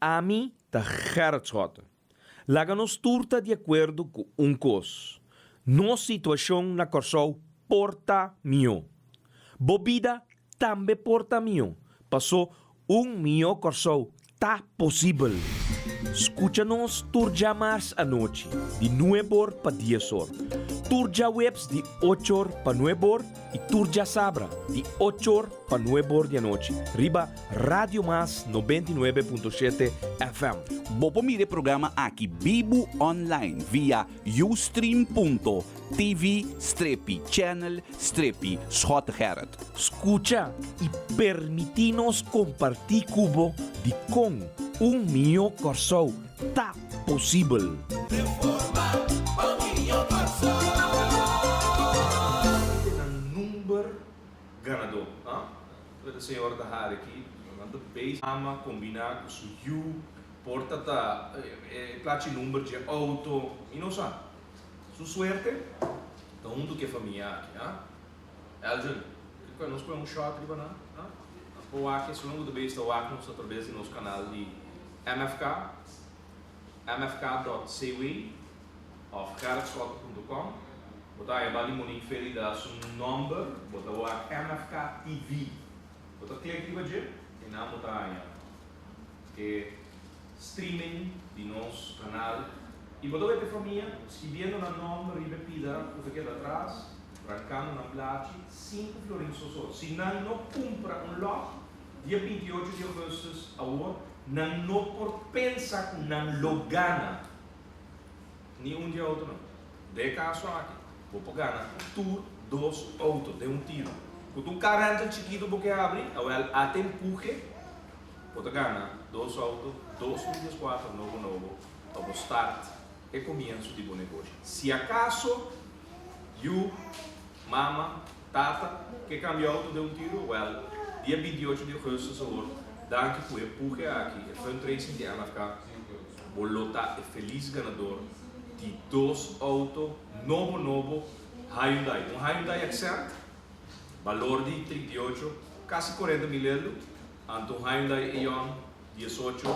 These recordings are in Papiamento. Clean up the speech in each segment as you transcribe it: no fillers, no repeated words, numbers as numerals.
Ami ta Gerrit Schotte. Laga nos tur ta di akuerdo ku un kos, nos situashon na Kòrsou por ta mihó. Bo bida tambe por ta mihó, pasó un mihó Kòrsou ta posibel. Skucha nos tur djamars anochi di nueb'or pa dies'or, tur djaweps di och'or pa nueb'or i tur djasabra di och'or pa nueb'or di anochi riba Radio Mas 99.7 FM. Bo por mira e programa aki bibu online via ustream.tv strepi channel strepi Schottegerrit. Skucha i permití nos kompartí ku bo dikon un mihó Kòrsou ta posibel. Reforma pa mihó Kòrsou. Kende nan number ganadó? Lo e señor ta hari aki, nan ta bezig. Mama kombiná ku su yu, por ta ta e plachi number dje outo, mi no sa. Su suerte ta huntu ku e famia aki, ha? Elgin, kiko nos pone un shot riba nan, ha? Nos por wak esun ku ta bezig ta wak nos atrabes di nos kanal di MFK, mfk.cw. Of gerritschotte.com bo ta haña bali Monique Felida su nomber, bo ta wak MFK TV. Bo ta klik riba dje i nan bo ta haña e streaming di nos kanal i bo ta wet e famia skibiendo nan nomber riba e pida ku ta keda atras, rankando nan blachi, sinku florin so so. Si nan no kumpra un lòt dia 28 di augustus awor, nan no por pensa ku nan lo gana. Ni un di e outonan. Den e kaso aki, bo por gana tur dos outo den un tiro. Ku ta un car rental chikitu bo ke habri, awel ata empuhe, bo ta gana dos outo 2014 nobo nobo pa bo start e komienso di bo negoshi. Si akaso yu, mama, tata ke kambia outo den un tiro, wèl, dia 28 di augustus awor, danki ku e puhe aki, e fundraising di MFK, Bo lo ta e felis ganador di dos auto nobo nobo Hyundai. Un Hyundai Accent, balor di 38, kasi 40 mil eldo, anto un Hyundai Eon 18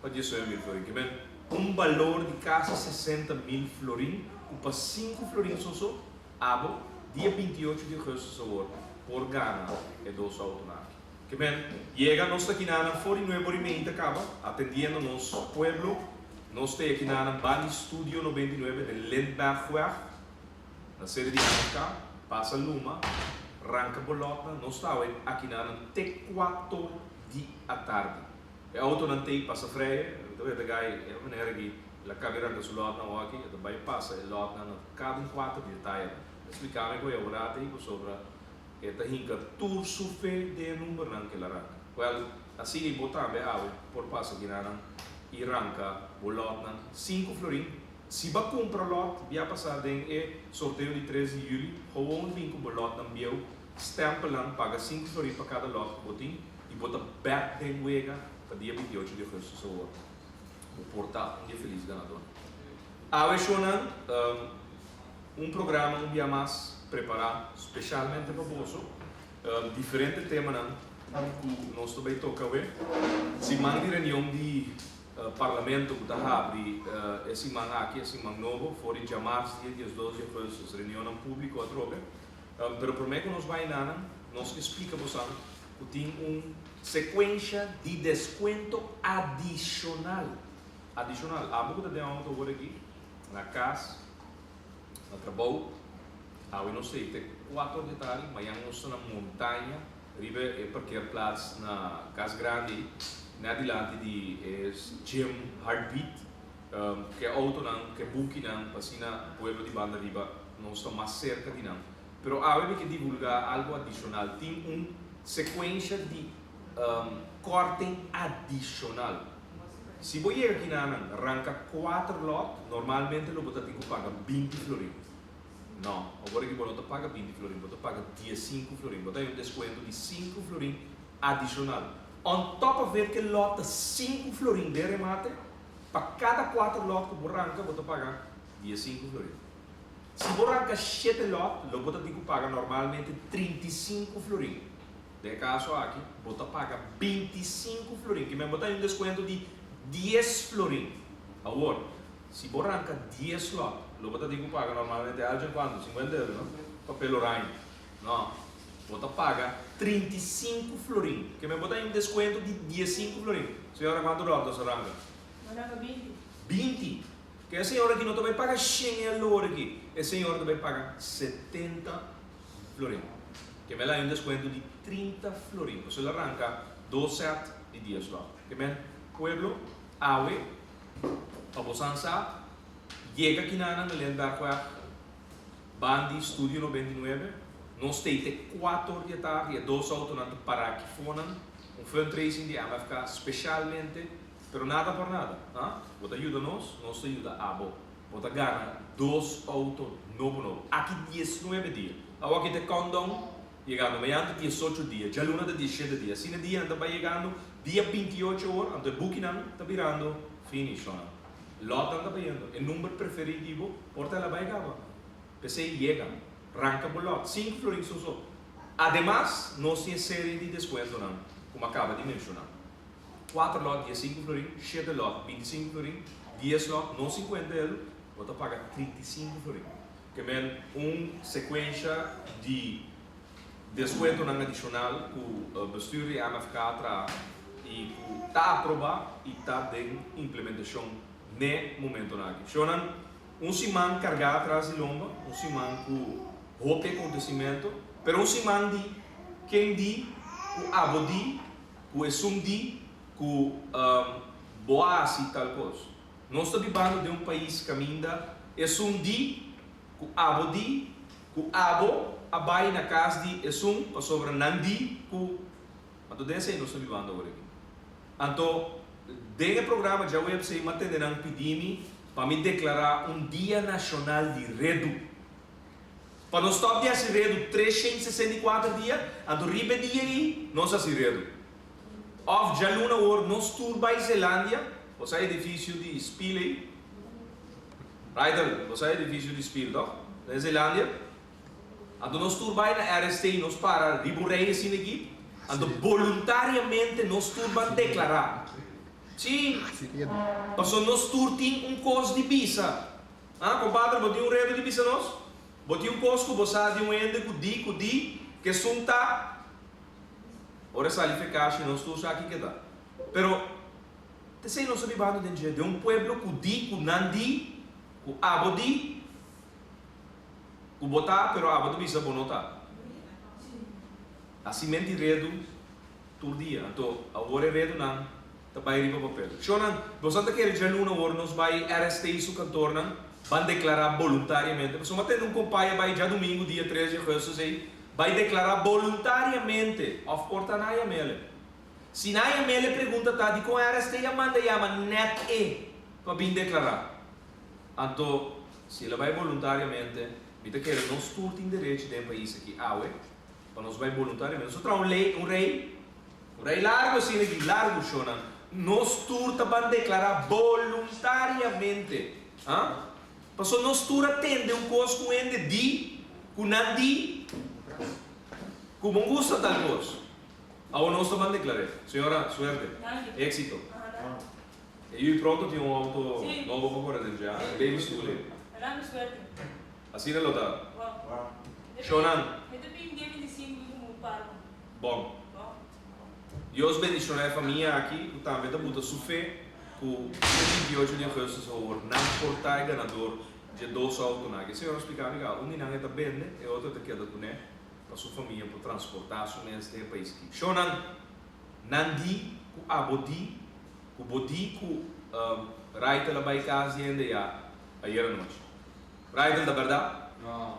pa 19 mil florin. Ke men un balor di kasi 60 mil florin ku pa sinku florin soso abo dia 28 di augustus awor por gana e dos autonan aki. Ke men yega nos ta kinanan for di nuebe ora i mei ta kaba atendiendo nos pueblo. Nos ta e kinanan ban di Studio 99 den Lindberghweg na sede di MFK. Pasa luma, ranka bo lòtnan. Nos ta awe akinanan te kuator di atardi. E outonan t'ei pasa freye, mi ta weta gai e manera aki el a kabi ranka su lòtnan awor aki, e ta bai pasa e lòtnan na kada un kuater di e tayanan. E splika mi ku e awor t'ei pasobra. E ta hinka tur su fe den e numbernan ku el a ranka. Wèl, asina i bo tambe awe por pasa kinanan i ranka bo lòtnan sinku florin. Si bo a kumpra lòt bia pasá den e sorteo di tres di yüli, gewoon bin ku bo lòtnan bieu, stèmpel nan, paga sinku florin pa kada lòt ku bo tin i bo ta bèk den wega pa dia 28 di augustus awor. Bo por ta un di e felis ganadónan. Awe shownan. Un programa un bia mas prepará speshalmente pa boso. Diferente temanan ku nos ta bai toka awe. Siman di reunion di Parlamento ku ta habri e siman aki, e siman nobo, for di djamars dia 12 di augustus, reunionnan públiko atrobe. Pero promé ku nos bai nanan, nos ke splika bosan ku tin un sekuensha di deskuento adishonal. Adishonal. Abo ku ta den outo awor aki, na kas. Na trabou, awe nos ta te kuater di tardi, mañan nos ta na montaña riba e parkeerplaats na Cas Grandi, net dilanti di e gym Heartbeat. Ku e outonan, ku e bukinan, pa asina pueblo di banda riba nos ta mas serka di nan. Pero awe mi ke divulga algo adishonal, tin un sekuensha di korting adishonal. Si bo yega kinanan ranka kuater lòt, normalmente lo bo ta tin ku paga 20 florin. No, awor aki bo no ta paga 20 florin, bo ta paga 15 florin. Bo ta haña un deskuento di sinku florin adishonal. On top of it, ke lòt ta sinku florin den remate, pa kada kuater lòt ku bo ranka bo ta paga 15 florin. Si bo ranka shete lòt, lo bo ta tin ku paga normalmente 35 florin. Den e kaso aki, bo ta paga 25 florin, ki men bo ta haña un deskuento di Dies florin. Awor, si bo ranka dies lòt, lo bo ta tin ku paga normalmente algen kuantu? Sinkuenta euro, no? Papel oraño. No. Bo ta paga 35 florin. Ke men bo ta haña un deskuento di diesinku florin. Señora, kuantu lòt nos a ranka? Nos ranka 20. 20. Ke e señora aki no ta bai paga shen euro aki. E señora ta bai paga 70 florin. Ke men la haña un deskuento di 30 florin. Pasobra el a ranka dos sèt di dies lòt. Ke men pueblo awe pa bosan sa yega kinanan na Lindberghweg ban di Studio 99 nos tei te kuater or di e tardi e dos autonan ta para aki fonan un fundraising di MFK specialmente pero nada por nada ha bo ta yuda nos nos ta yuda abo bo ta gana dos auto nobo nobo aki 19 dia awo aki ta e countdown Yegando mañan ta 18 dia, djaluna ta 17 dia, asina dianan ta bai yegando, dia 28 or, anto e bukinan ta birando finish, shonnan. Lòtnan ta bayendo, e number preferí di bo por ta el a bai kaba. P'esei yega, ranka bo lòt, sinku florin so so. Ademas, nos tin e serie di deskuentonan ku mi a kaba di menshoná. Kuater lòt 15 florin, shete lòt 25 florin, dies lòt no 50 elu, bo ta paga 35 florin. Ke men un sekuensha di deskuentonan adishonal ku bestuur di MFK a traha i ku ta aprobá i ta den implementashon n'e momentonan aki. Shownan, un siman kargá atras di lomba, un siman ku hopi akontesimentu, pero un siman di ken di ku abo di, ku esun di ku bo a hasi tal kos. Nos ta bibando den un pais kaminda esun di ku abo di ku abo a bai na kas di esun pasobra nan di ku. Anto den esei nos ta bibando awor aki. Anto den e programa djaweps ei m'a tende nan pidi mi pa mi deklará un dia nashonal di redu. Pa nos stòp di hasi redu 364 dia, anto riba e dia ei nos hasi redu. Òf djaluna awor nos tur bai Zelandia, bo sa edifisio di Spiel ei? Rydel, bo sa edifisio di Spiel tòg? Den Zelandia. Anto nos tur bai na RST nos para riba un rei asina aki, anto boluntariamente nos tur ban deklará. Sí, pasobra nos tur tin un kos di bisa. Ah, kompadre, bo tin un redu di bisa nos? Bo tin un kos ku bo sa di un hende ku di, ku di, ku esun ta. Ora e sali fekashi nos tur sa kiko e ta. Pero t'esei nos ta bibando den dje, den un pueblo ku di, ku nan di, ku abo di, ku bo ta, pero abo ta bisa bo no ta. Hasimenti redu tur dia. Anto awor e redunan ta bai riba papel. Shownan, boso ta kere djaluna awor nos bai RST su kantornan ban deklará boluntariamente? Pasobra mi a tende un kompaya bai djadumingu dia 3 di augustus ei, Bai deklará boluntariamente òf por ta na yam'el. Si na yam'el e pregunta ta dikon RST a manda yama nèt e pa bin deklará. Anto si el a bai boluntariamente, mi ta kere nos tur tin derechi den e pais aki awe pa nos bai boluntariamente. Nos ta traha un lei, un rei, un rei largu asina aki, largu shownan. Nos tur ta ban deklará boluntariamente. Ha? Pasobra nos tur a tende un kos ku hende di, ku nan di, ku bon gusta tal kos. Awor nos ta ban deklar'é. Señora, suerte. Éxito. E yu pronto tin un auto nobo pa kore den dje, ah? Baby stoel ei. Asina lo ta. Shownan. Bon. Dios bendiciona e famia aki cu tambe ta buta su fe cu dia 28 di augustus awor nan por ta e ganador dje dos autonan aki. E señor a splica mi ca un di nan e ta bende e otro e ta keda cune pa su famia por transporta su mes den e pais aki. Shownan, nan di cu abo di cu bo di cu Raitel a bay cas di hende ya ayer anochi. Raitel ta berdad?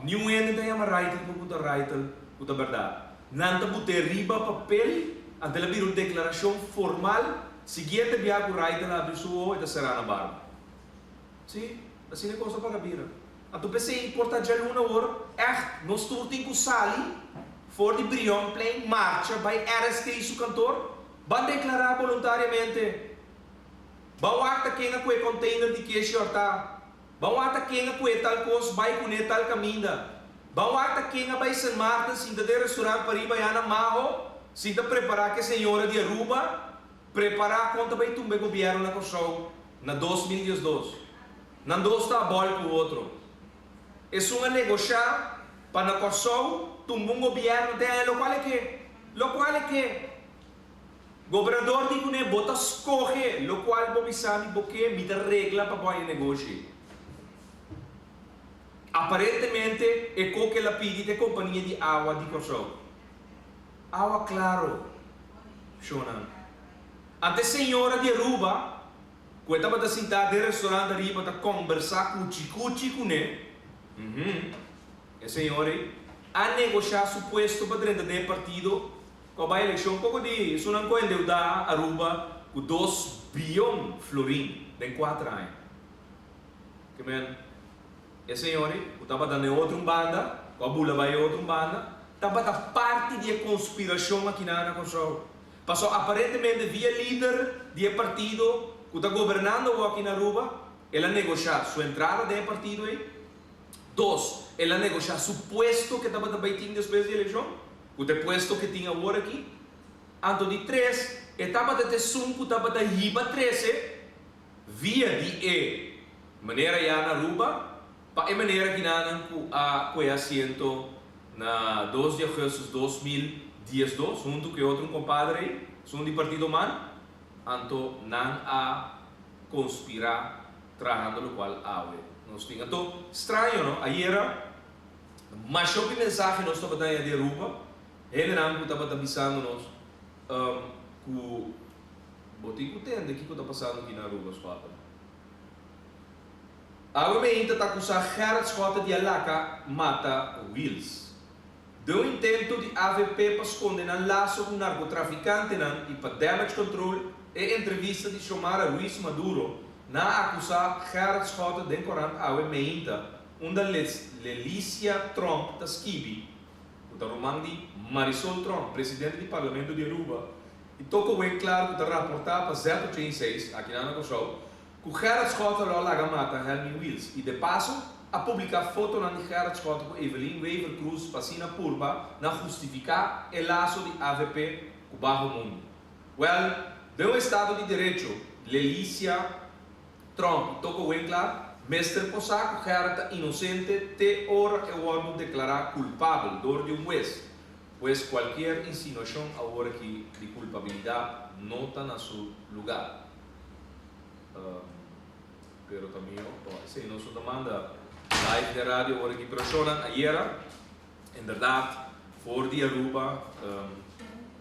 Niun hende ta yama Raitel pa punta Raitel ku ta berdad. Nan ta but'é riba papel, anto el a bira un deklarashon formal, siguiente bia ku Raitel habri su oho e ta será na barba. Sí, asina e kos ta para bira. Anto p'esei por ta djaluna awor, ègt nos tur tin ku sali for di Brionplein, marcha bai RST su kantor, ban deklará boluntariamente. Ban wak ta ken a kue container di keshi òrtá. Ban wak ta ken a kue tal kos bai kuné tal kaminda. Ban wak ta ken a bai Sint Maarten sinta den restaurant pariba ya na Maho sinta prepará ke señora di Aruba. Prepará kon ta bai tumba e gobièrnu na Kòrsou na 2012. Nan dos ta abòl ku otro. Esun a negoshá pa na Kòrsou tumba un gobièrnu te aña lokual e ke. Lokual e ke. Gobernador di kuné bo ta skohe lokual bo bisa mi bo ke, mi ta regla pa bo haña negoshi. Aparentemente e koke la pidi ta e kompania di awa di Kòrsou. Awa klaro, shonnan. Ante señora di Aruba ku e tabata sintá den restaurant ariba ta kòmbersá kuchi kuchi kuné, uhum, e señor ei a negoshá su puesto pa drenta den e partido ku a bai elekshon poko di esunnan ku a endeudá Aruba ku 2 bion florin den kuater aña. Ke men, e señor ei ku tabata na e otro un banda, ku a bula bai e otro un banda, tabata parti di e konspirashon akinan na Kòrsou. Pasobra aparentemente via lider di e partido ku ta gobernando awor aki na Aruba, el a negoshá su entrada den e partido ei. Dos, el a negoshá su puesto ku e tabata bai tin despues di elekshon, ku ta e puesto ku e tin awor aki. Anto di tres, e tabata ta esun ku tabata hiba trese via di e manera ya na Aruba pa e manera kinanan ku a kue asiento na 2 di augustus 2012 huntu ku e otro un kompadre ei, esun di partido man, anto nan a konspirá trahando lokual awe nos tin. Anto straño no, ayera masha hopi mensahe nos tabata haña di Aruba, hendenan ku tabata bisando nos ku bo tin ku tende kiko ta pasando aki na Aruba, Schotten. Awe meinta ta akusá Gerrit Schotten di a laka mata Wiels. Den un intento di avp pa skonde nan laso ku narkotrafikantenan i pa damage control e entrevista di Xiomara Ruiz Maduro, nan a akusá Gerrit Schotten den korant awe meinta unda Lelicia Tromp ta skibi ku ta ruman di Marisol Tromp, presidente di Parlamento di Aruba, i Toko Winklaar ku ta raportá pa Z86 akinan na Kòrsou, ku Gerrit Schotten lo a laga mata Helmin Wiels i de paso a publiká fotonan di Gerrit Schotten ku Evelyn Wever Croes pa asina purba na hustifiká e laso di avp ku baho mundu. Wèl, den un estado di derecho, Lelicia Tromp i Toko Winklaar mester por sa ku Gerrit ta inosente te ora e wòrdu deklará kulpabel dor di un hues, pues kualkier insinuashon awor aki di kulpabilidat no ta na su lugá. Pero ta mihó. Bon, esei nos no ta manda live den radio ora ki personan ayera, en berdad, for di Aruba,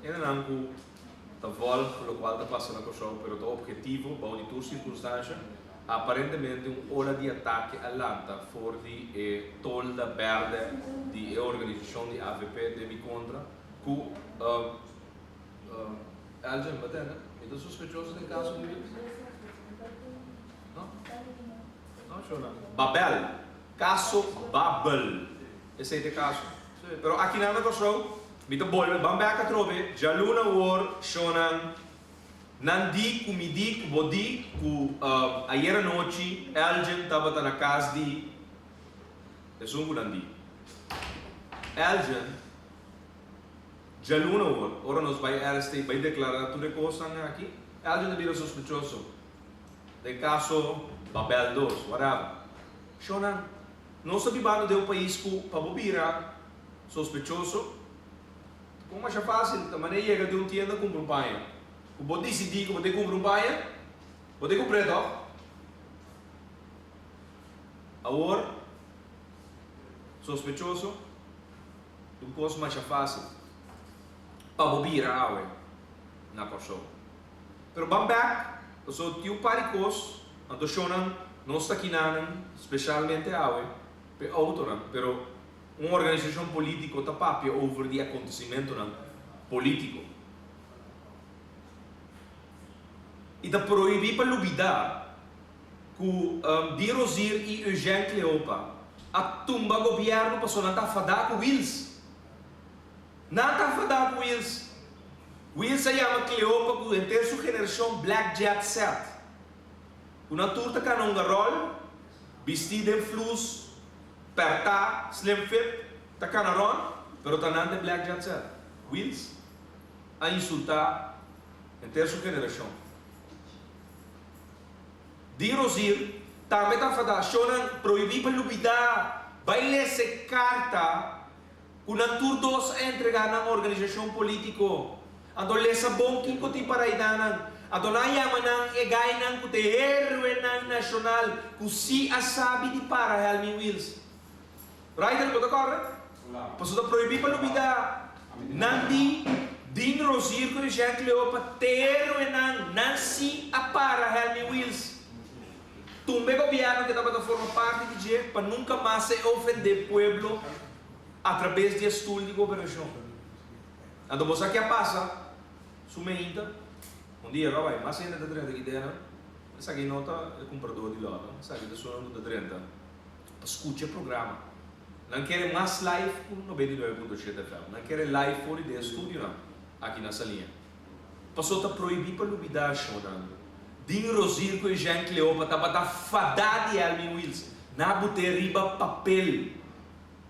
hendenan ku ta volg lokual ta pasa na Kòrsou, pero ta objetivo bou di tur sirkunstansha, aparentemente un ola di atake a lanta for di e tolda bèrdè di e organisashon di avp den mi kontra ku Elgin, bo tende? Mi ta sospechoso den kaso di Wiels? No? No, shona. Babel. Kaso Babel. Esei ta e kaso. Sí. Pero akinan na Kòrsou, mi ta bolbe ban bèk atrobe. Djaluna awor, shonnan, nan di ku mi di ku bo di ku ayer anochi Elgin tabata na kas di esun ku nan di. Elgin. Djaluna awor, ora nos bai RST bai deklará tur e kosnan aki, Elgin ta bira sospechoso den kaso Babel dos, whatever. Shownan, nos ta bibando den un pais ku pa bo bira sospechoso ta kon masha fásil, ta manera yega den un tienda kumpra un paña. Ku bo disidí ku bo ta kumpra un paña, bo ta kumpr'é tòg? Awor, sospechoso. Un kos masha fásil pa bo bira awe na Kòrsou. Pero ban bèk, pasobra tin un par di kos, anto shownan nos ta kinanan, spesialmente awe, p'e outonan, pero un organisashon polítiko ta papia over di akontesimentunan polítiko. I ta prohibí pa lubidá ku Di Rozier i Eugène Cleopa a tumba gobièrnu pasobra nan ta afadá ku Wiels. Nan ta afadá ku Wiels. Wiels a yama Cleopa ku henter su generashon Black Jet Set. Ku nan tur ta kana un garòl, bistí den flus, pèrtá, slim fit, ta kana rònt, pero ta nan ta e Black Jet Set. Wiels a insultá. Henter su generashon. Di Rozier tambe ta fadá shownan prohibí pa lubidá bai lesa e karta ku nan tur dos a entregá nan organisashon polítiko. Anto lesa bon kiko tin para ayudá nan. Anto nan a yama nan e gainan ku ta e héroenan nashonal ku sí a sabi di para Helmin Wiels. Ryder, bo ta kòrda? Pasobra ta prohibí pa lubidá nan di Dean Rozier ku Eugène Cleopa te héroenan, nan sí a para Helmin Wiels. Tumba e gobièrnu ke tabata forma parti di dje pa nunka mas e ofendé pueblo atrabes di e stul di gobernashon. Anto bo sa ke a pasa su meinta? Un dia lo a bai, mas hende ta drenta ki denan. Esaki no ta e kumpradó di lòt, esaki ta esunnan ku ta drenta. Pa skucha e programa. Nan kere mas live ku 99.7 FM. Nan kere live for di den studionan aki na Saliña. Paso ta prohibí pa lubidá shownan. Dean Rozier ku Eugène Cleopa tabata fadá di Elmin Wiels. Nan a but'é riba papel.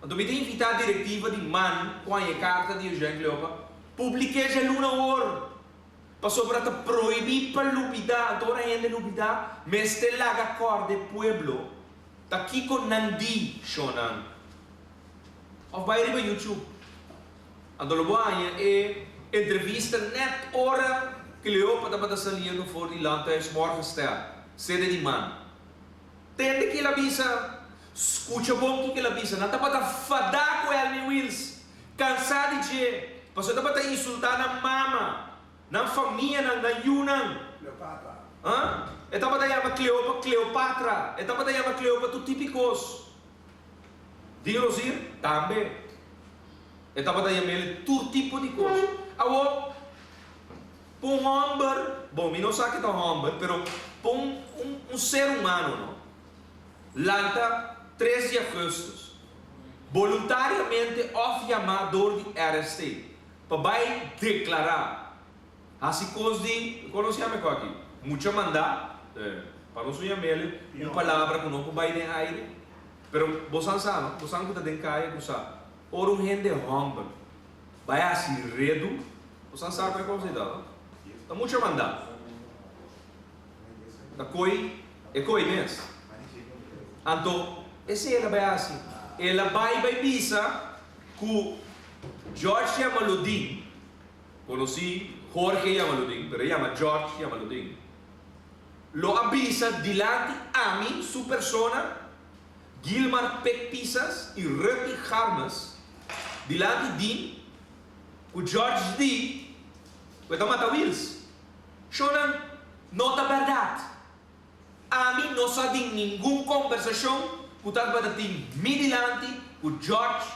Anto mi ta invitá direktiva di man ku haña e karta di Eugène Cleopa, publik'é djaluna awor! Pasobra ta prohibí pa lubidá, anto ora hende lubidá, mester laga kòrda e pueblo ta kiko nan di shonnan. Òf bai riba YouTube, anto lo bo haña e entrevista nèt ora Cleopa tabata saliendo for di Landhuis Morgenster, sede di man. Tende ki el a bisa, skucha bon kiko el a bisa, nan tabata fadá ku Elmi Wiels, kansá di dje, pasobra e tabata insultá nan mama, nan famianan, nan yunan. Cleopatra. Ha? E tabata yama Cleopa Cleopatra, e tabata yama Cleopa tur tipo di kos. Di Rozier tambe. E tabata yam'el tur tipo di kos. Awor. Pa un hòmber, bon mi no sa ke ta un hòmber, pero pa un un ser humano no, lanta tres di augustus, boluntariamente òf yamá dor di RST pa bai deklará, hasi kos di, kon nos yama e kos aki? Mucha mandá, pa nos no yam'el un palabra ku no por bai den aire, pero bosan sa no, bosan ku ta den kaya ku sa, ora un hende hòmber bai hasi redu, Bosan sa ku e kos ei ta, no? Ta mucha mandá. Ta koi e koi mes. Anto, esei el a bai hasi. El a bai bai bisa ku George Jamaludin, konosí Jorge Jamaludin, pero e yama George Jamaludin, lo a bisa dilanti ami, su persona, Gilmar Pek Pisas i Rutty Garmes, dilanti Dean, Ku George di ku e ta mata Wiels. Shownan no ta bèrdat. Ami no sa di ningun kombersashon ku tabata tin mi dilanti ku George,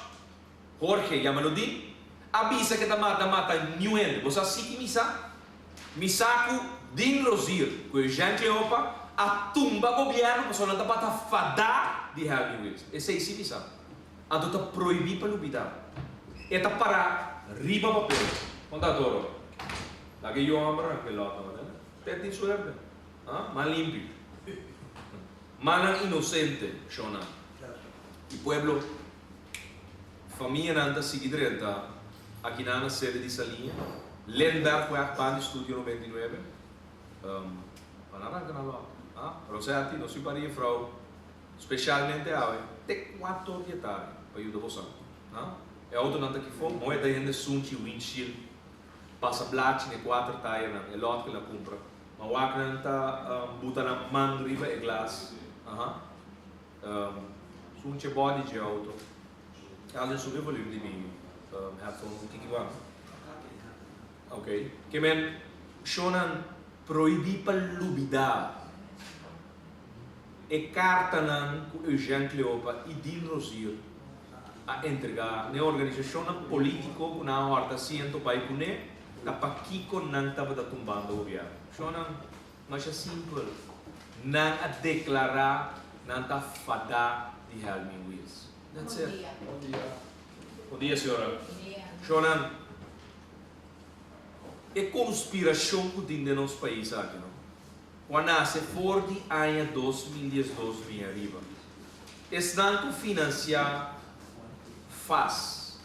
Jorge Jamaludin, a bisa ku e ta mata mata niun hende. Bo sa si ki mi sa? Mi sa ku Dean Rozier ku Eugène Cleopa a tumba gobièrnu pasobra nan tabata fadá di Helmin Wiels. Esei si mi sa. Anto ta prohibí pa lubidá. E ta pará riba papel. Kon ta toro? Laga e yu hòmber ranka e lòt tabata. Te tin suerte. Ha? Man limpi. Mannan inosente, shonnan. I pueblo, famianan ta sigui drenta akinan na sede di Saliña, Lindberghweg banda di Studio 99. Pa nan ranka nan lòt. Ha? Rosetti, nos tin par di jefrou. Specialmente awe te cuator di e tardi pa yuda boso ha. E autonan ta kifo, moe ta hende sunchi windshield, pasa blachi n'e cuater tayernan, e lot cu el a cumpra. Ma wak nan ta buta nan man riba e glas, aha. Sunchi e body dje auto. Alden subi e volume di mi headphone un tiki wak. Ok. Ke men shownan prohibi pa lubida. E kartanan ku Eugène Cleopa i Dean Rozier a entregá n'e organisashonnan polítiko ku nan a hòrta asiento bai kuné ta pakiko nan tabata tumbando gobièrnu. Shonnan masha simpel, nan a deklará nan ta fadá di Helmin Wiels. That's it. Bon dia, señora. Shonnan, e konspirashon ku tin den nos pais aki no. Ku a nase for di aña 2012 bin ariba. Esnan ku finansiá fas,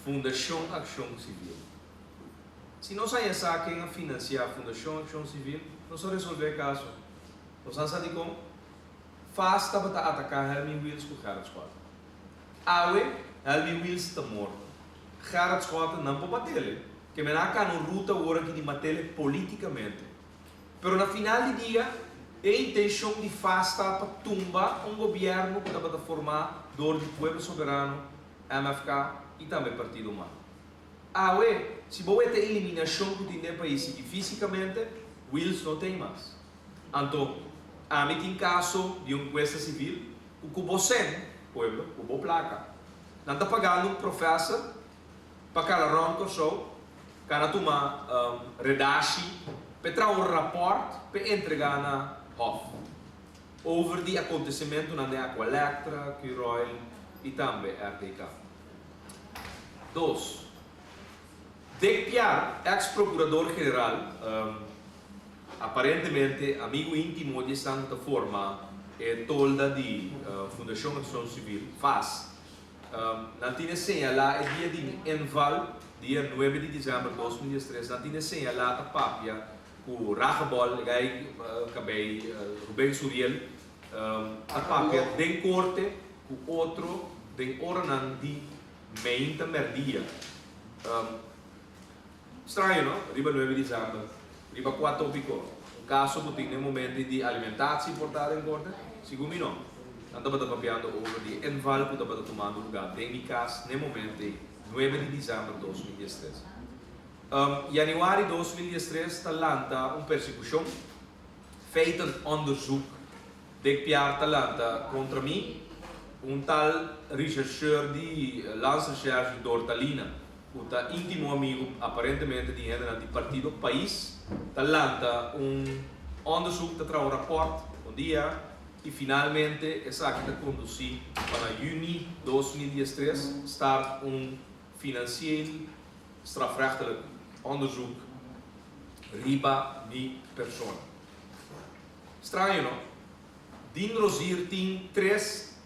Fundashon Akshon Sivil. Si nos haña sa ken a finansiá Fundashon Akshon Sivil, nos a resolvé e kaso. Nos a sa dikon? Fas tabata ataká Helmin Wiels ku Gerrit Schotten. Awe, Helmin Wiels ta morto. Gerrit Schotten nan por mat'el, ke men a kana un ruta awor aki di mat'el politikamente. Pero na final di dia, e intenshon di fas ta pa tumba un gobièrnu ku tabata formá dor di Pueblo Soberano, MFK i tambe Partido man. Awe, si bo weta e eliminashon ku tin den pais sigui físikamente, Wiels no t'ei mas. Anto, ami tin kaso di un enkuesta sivil ku ku bo sèn, pueblo, ku bo plaka, nan ta pagando un profèser pa kala rònt Kòrsou, kana tuma redashi p'e traha un rapòrt p'e entregá na Hòf over di akontesimentunan den Aqualectra, Curoil i tambe RDK. Dos. Dick Piar, eks prokurador general, aparentemente amigu íntimo di esnan ku ta forma e tolda di Fundashon Akshon Sivil, fas, nan tin e señalá e dia di mi inval, dia nuebe di desèmber 2013, nan tin e señalá ta papia ku Ragebol, e gai kabei Ruben Suriel, ta papia den korte ku otro den oranan di meinta mèrdia. Straño no? Riba nuebe di desèmber, riba kua tópiko? Un kaso ku tin den momento di alimentatie por ta den korte? Sigun mi no. Nan tabata papiando over di e inval ku tabata tumando lugá den mi kas n'e momento ei, nuebe di desèmber 2013. Yanüari 2013 ta lanta un persekushon, feitenonderzoek, Dick Piar ta lanta kontra mi, un tal rechercheur di Landsrecherche Dortalina, ku ta íntimo amigu aparentemente di hendenan di partido Pais, ta lanta un onderzoek, ta traha un rapòrt un dia i finalmente esaki ta kondusí pa na yüni 2013 start un financieel strafrechtelijk onderzoek riba mi persona. Straño no? Dean Rozier tin tres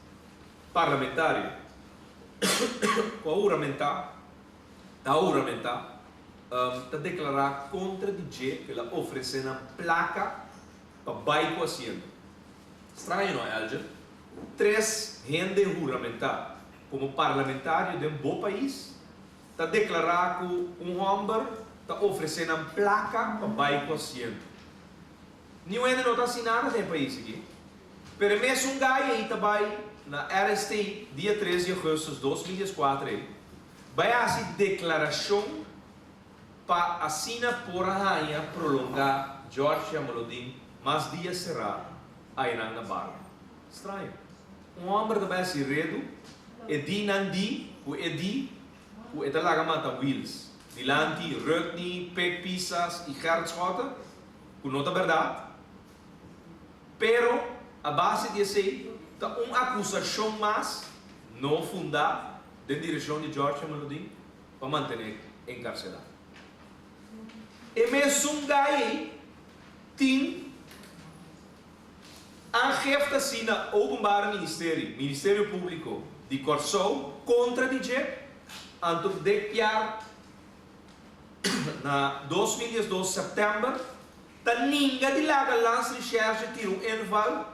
parlamentario cu a huramentá, ta huramentá, ta declará contra di dje cu el a ofrecé nan placa pa bay cu asiento. Straño no, Elgin? Tres hende huramentá como parlamentario den bo pais ta declará cu un homber ta ofrecé nan placa pa bay cu asiento. Niun hende no ta hasi nada den e pais aki. Pero e mesun gai ei ta bai na RST dia 3 di augustus 2014 ei, bai hasi deklarashon pa asina por a haña prolongá George Jamaloodin mas dia será ainan na barrio. Straño. Un hòmber ta bai hasi redu, e di nan di ku e di ku e ta laga mata Wiels dilanti Rudney, Pik Pisas i Gerrit Schotte. Ku no ta bèrdat, pero a base di esei ta un akusashon mas no fundá den direkshon di George Jamaloodin pa mantené enkarselá. E mesun gai ei tin aangifte hasi na Openbaar Ministerie, Ministerio Públiko, di Kòrsou kontra di dje, anto Dick Piar Na 2012 sèptèmber ta ninga di laga Landsrecherche tira un inval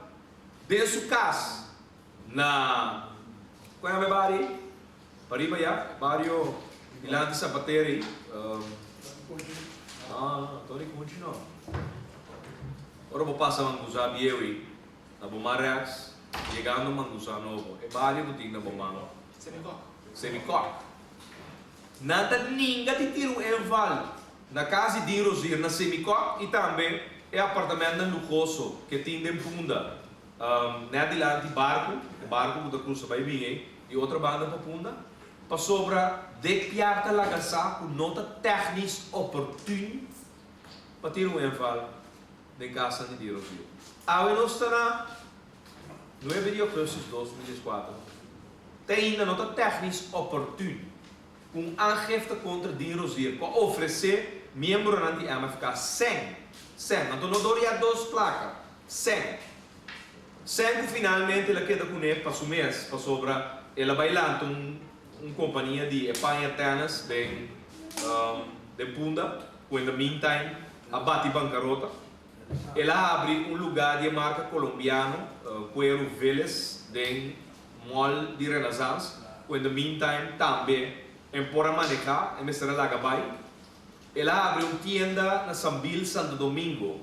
den su kas na, kon yama e bario ei? Pariba ya, e bario dilanti Zapatera ei. No, no, Tony Kunchi no. Ora bo pasa Mangusa bieu ei, na bo man rèks, yegando Mangusa nobo, e bario ku tin na bo man. Semikòk. Semikòk. Nan ta ninga di tira un enval na kas di Dean Rozier na Semikòk i tambe e apartamentnan luhoso ke tin den Punda, nèt dilanti barku, e barku ku ta krusa bai bin ei di otro banda pa Punda, pasobra Dick Piar ta laga sa ku no ta tèknis oportun pa tira un enval den kasnan di Dean Rozier. Awe nos ta na 9 di ougùstus 2014. Te ainda no ta tèknis oportun ku un aangifte kontra Dean Rozier ku a ofresé miembronan di MFK sèn, sèn, anto no dor ya dos plaka, sèn, sèn ku finalmente el a keda kuné pa su mes pasobra el a bai lanta un un kompania di e paña tènis den den Punda. ku in the meantime a bati bankarota. El a habri un lugá di e marka kolombiano Cuero Vélez den Mall di Renaissance, ku in the meantime tambe en por a manehá, e mester a laga bai. El a habri un tienda na Sambil, Santo Domingo,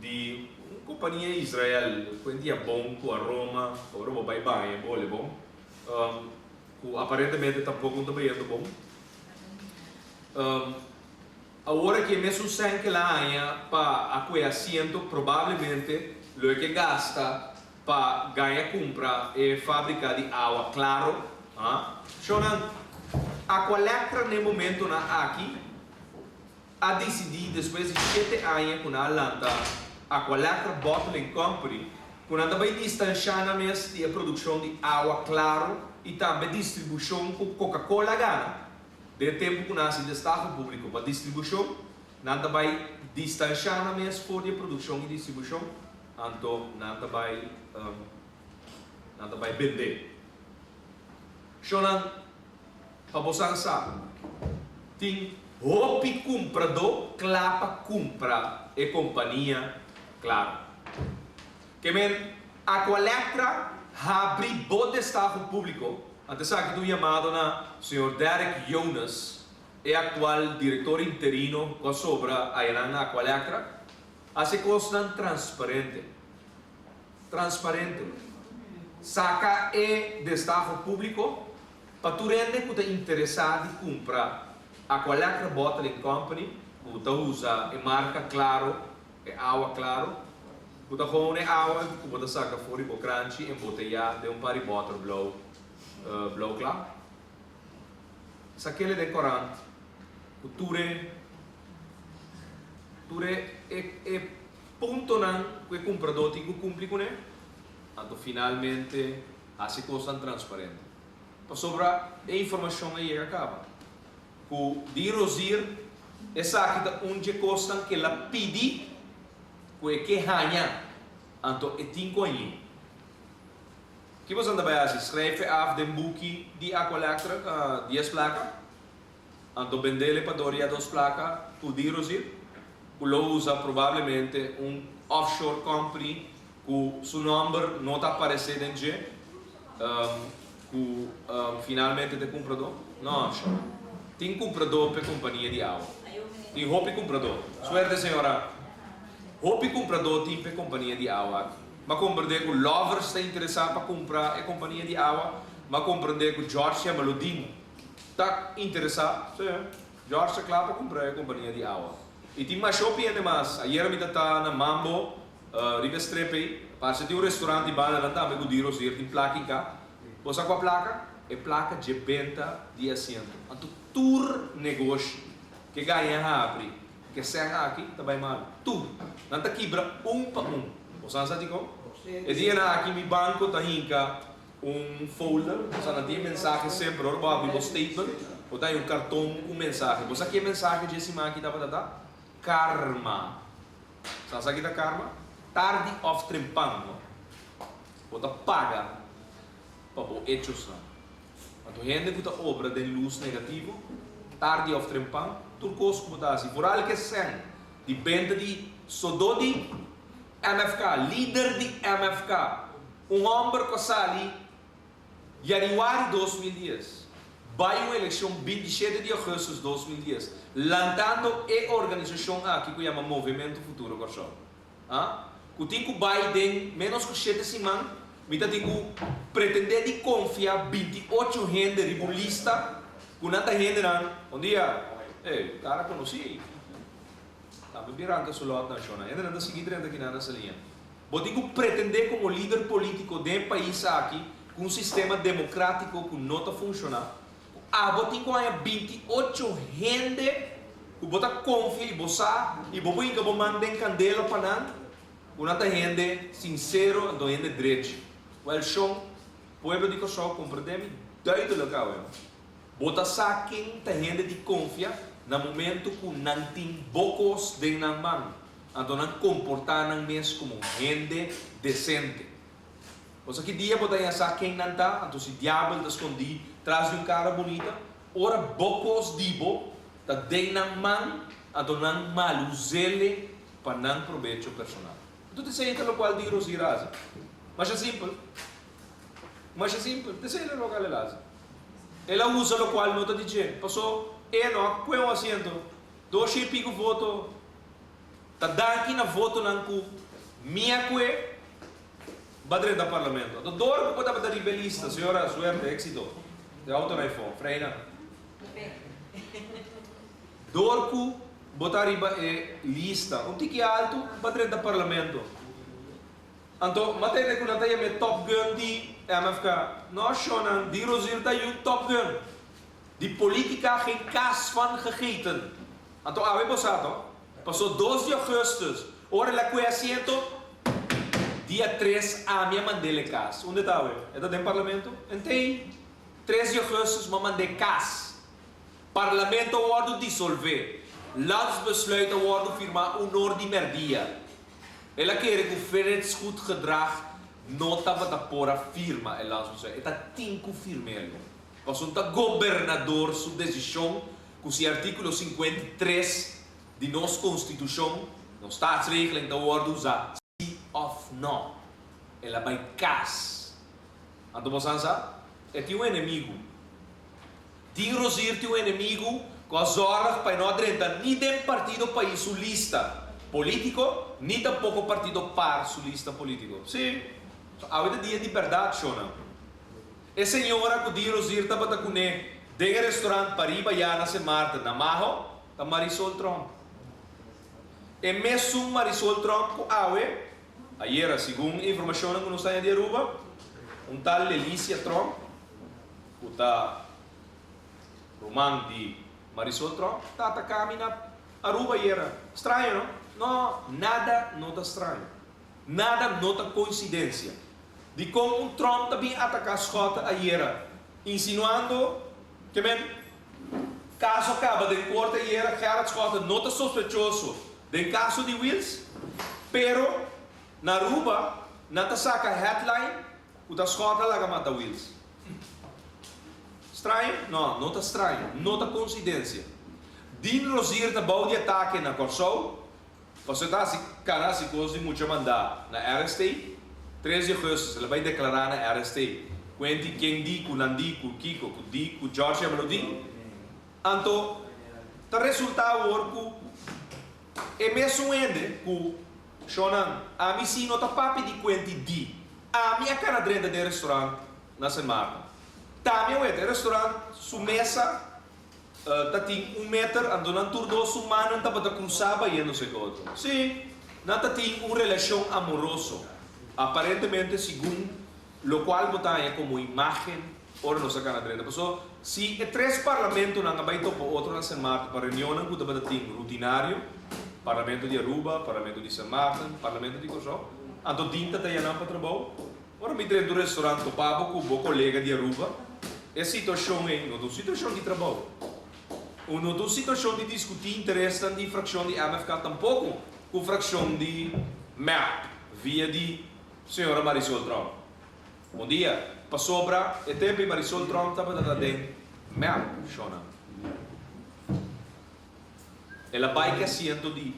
di un kompania Israel ku en dia bon ku aroma, ora bo bai baña bo hole bon, ku aparentemente tampoko no ta bayendo bon. Awor aki e mesun sèn ku el a haña pa a kue asiento probablemente lo e ke gasta pa gaña kumpra e fábrika di awa Claro. Shownan, Aqualectra n'e momentonan aki a disidí despues di shete aña ku nan a lanta Aqualectra Bottling Company ku nan ta bai distanshá nan mes di e produkshon di awa Claro i tambe distribushon ku Coca-Cola a gana. Den e tempu ku nan hasi destaho públiko pa distribushon, nan ta bai distanshá nan mes for di e produkshon i distribushon, anto nan ta bai nan ta bai bendé. Shonnan, pa bosan sa, tin hopi kumpradó kla pa kumpra e kompania Claro. Ke men Aqualectra habri bo destaho públiko. Anto esaki ta un yamado na señor Derek Jonas, e aktual direktor interino ku a sobra ayanan na Aqualectra, hasi kosnan transparente. Transparente. Saka e destaho públiko pa tur hende ku ta interesá di kumpra Aqualectra Bottling Company, ku ta usa e marka Claro, e awa Claro, ku ta gewoon e awa ku bo ta saka for di bo kranchi emboteyá den un par di bòter blou, blou kla. Sak'el den korant ku tur e tur e e puntonan ku e kumpradó tin ku kumpli kuné, anto finalmente hasi kosnan transparente. Pasobra e informashon a yega kaba ku di Rozier esaki ta un dje kosnan ku el a pidi ku e ke haña, anto e tin ku hañ'é. Ki boso ta bai hasi? Skrijf e af den buki di Aqualectra dies plaka, anto bendele pa Doria dos plaka ku di Rozier, ku lo usa probablemente un offshore company ku su nòmber no ta aparesé den dje, ku finalmente ta e kumpradó? No, sho. Tin kumpradó p'e kompania di awa. Tin hopi kumpradó. Suerte, señora. Hopi kumpradó tin p'e kompania di awa aki. M'a komprendé ku Lovers ta interesá pa kumpra e kompania di awa. M'a komprendé ku George Jamaludin ta interesá. Sí, George ta kla pa kumpra e kompania di awa. I tin masha hopi hende mas. Ayera mi ta ta na Mambo. Riba e strip ei, parse tin un restaurant di banda nan tambe ku di Rozier tin plaka inka. Bo sa kua plaka? E plaka dje benta di asiento. Anto tur negoshi ke gaña habri ke sèn aki ta bai malu. Tur. Nan ta kibra un pa un. Bo sa sa dikon? E dianan aki mi banko ta hinka un folder, osea nan tin e mensahe semper ora bo habri bo statement, bo ta haña un karton ku mensahe. Bo sa ke mensahe dje siman aki tabata ta? Karma. Sa sa ki ta karma? Tardi òf trempan no. Bo ta paga pa bo echosnan. Anto hende ku ta obra den lus negativo, tardi òf trempan, tur kos ku bo ta hasi, foral ke sèn di benta di sodó di MFK, lider di MFK, un hòmber ku a sali Januari 2010, bai un elekshon 27 di augustus 2010, lantando e organisashon aki ku yama Movementu Futuro Kòrsou. A ku tin ku bai den ménos ku shete siman, mi ta tin ku pretendé di konfia 28 hende riba un lista ku nan ta hendenan, Bon dia, ey, kara konosí. Tambe bin ranka su lòt nashonal. Hendenan ta sigui drenta kinan na Saliña. Bo tin ku pretendé komo lider polítiko den e pais aki ku un sistema demokratiko ku no ta funshoná, ku abo tin ku haña 28 hende ku bo ta konfia i bo sa i bo por hinka bo man den kandela pa nan, ku nan ta hende sinsero anto hende drechi. Wèl shon, pueblo di Kòrsou komprendé mi duidelik awe. Bo ta sa ken ta hende di konfia na momento ku nan tin bo kos den nan man. Anto nan komportá nan mes komo hende desente. Bo sa ki dia bo ta haña sa ken nan ta? Anto si diabel ta skondí tras di un kara bunita, ora bo kos di bo ta den nan man. Anto nan malus'ele pa nan probecho personal. Anto t'esei ta lokual di Rosir a hasi. Masha simpel. Masha simpel. T'esei ta lokual el a hasi. El a usa lokual no ta di dje. Paso e no a kue un asiento. Dosha i piku voto. Ta danki na votonan ku mi a kue ba drenta parlamento. Anto dor ku bo tabata riba e lista, señora, suerte, éxito. E auto na ifo. Freina. Dor ku bo ta riba e lista un tiki altu pa drenta parlamento. Anto m'a tende ku nan ta yama e top gun di MFK. No shonnan, di Rozier ta yu top gun. Di politica geen kaas van gegeten. Anto awe bo sa to? Paso dos di augustus ora el a kue asiento, dia tres ami a mand'el e kas. Unda e ta awe? E ta den parlamento? Entei tres di augustus m'a mand'e kas. Parlamento a wòrdu disolvé. Landsbesluit a wòrdu firmá un or di mèrdia. El a kere ku Frits Goedgedrag no tabata por a firma e landsbesluit. E ta tin ku firm'el. Pasobra ta gobernador su desishon ku si artíkulo 53 di nos konstitushon, nos staatsregeling, ta wòrdu usá si òf nò. El a bai kas. Anto bo san sa? E tin un enemigu. Dean Rozier tin un enemigu ku a zòrg pa e no a drenta ni den partido Pais su lista polítiko ni tampoko partido par su lista polítiko. Sí, awe ta dia di bèrdat, shona. E señora ku Dean Rozier tabata kuné den e restorant pariba ya na Sint Maarten na Maho ta Marisol Tromp. E mesun Marisol Tromp ku awe, ayera, segun informashonnan ku nos ta haña di Aruba, un tal Lelicia Tromp, ku ta ruman di Marisol Tromp ta ataká mi na Aruba ayera. Straño, no? No, nada no ta straño. Nada no ta koinsidensia. Dikon un Tromp ta bin ataká Schotte ayera, insinuando ke men kaso a kaba den korte ayera, Gerrit Schotte no ta sospechoso den kaso di Wiels, pero na Aruba nan ta saka headline ku ta Schotte a laga mata Wiels. Straño? No, no ta straño. No ta coincidencia. Dean Rozier ta bou di atake na Kòrsou pasobra e ta hasi kana hasi kos di mucha mandá na RST. Tres di augustus el a bai deklará na RST kuenti ken di ku nan di ku kiko ku di ku George Jamaludin. Anto ta resultá awor ku e mesun hende ku shonnan ami si no ta papia di kuenti di ami a kana drenta den restaurant na Sint Maarten. Tambe awet e restaurant su mesa ta tin un meter anto nan tur dos su mannan tabata cruzá bayéndose cu otro. Sí, nan ta tin un relacion amoroso, aparentemente segun locual bo ta haña como imagen ora nos a cana drenta. Pasobra si e tres parlamentonan a bay topa otro na Sint Maarten pa reunionnan cu tabata tin rutinario, Parlamento di Aruba, Parlamento di Sint Maarten, Parlamento di Curaçao, anto dinta ta yanan pa trabou. Ora mi drenta un restaurant topa bo ku bo kolega di Aruba, e situashon ei no ta un situashon di trabou. O no ta un situashon di diskutí interesnan di frakshon di MFK tampoko ku frakshon di mep via di señora Marisol Tromp. Bon dia. Pasobra e tempu ei Marisol Tromp tabata ta den mep, shona. El a bai ku e asiento di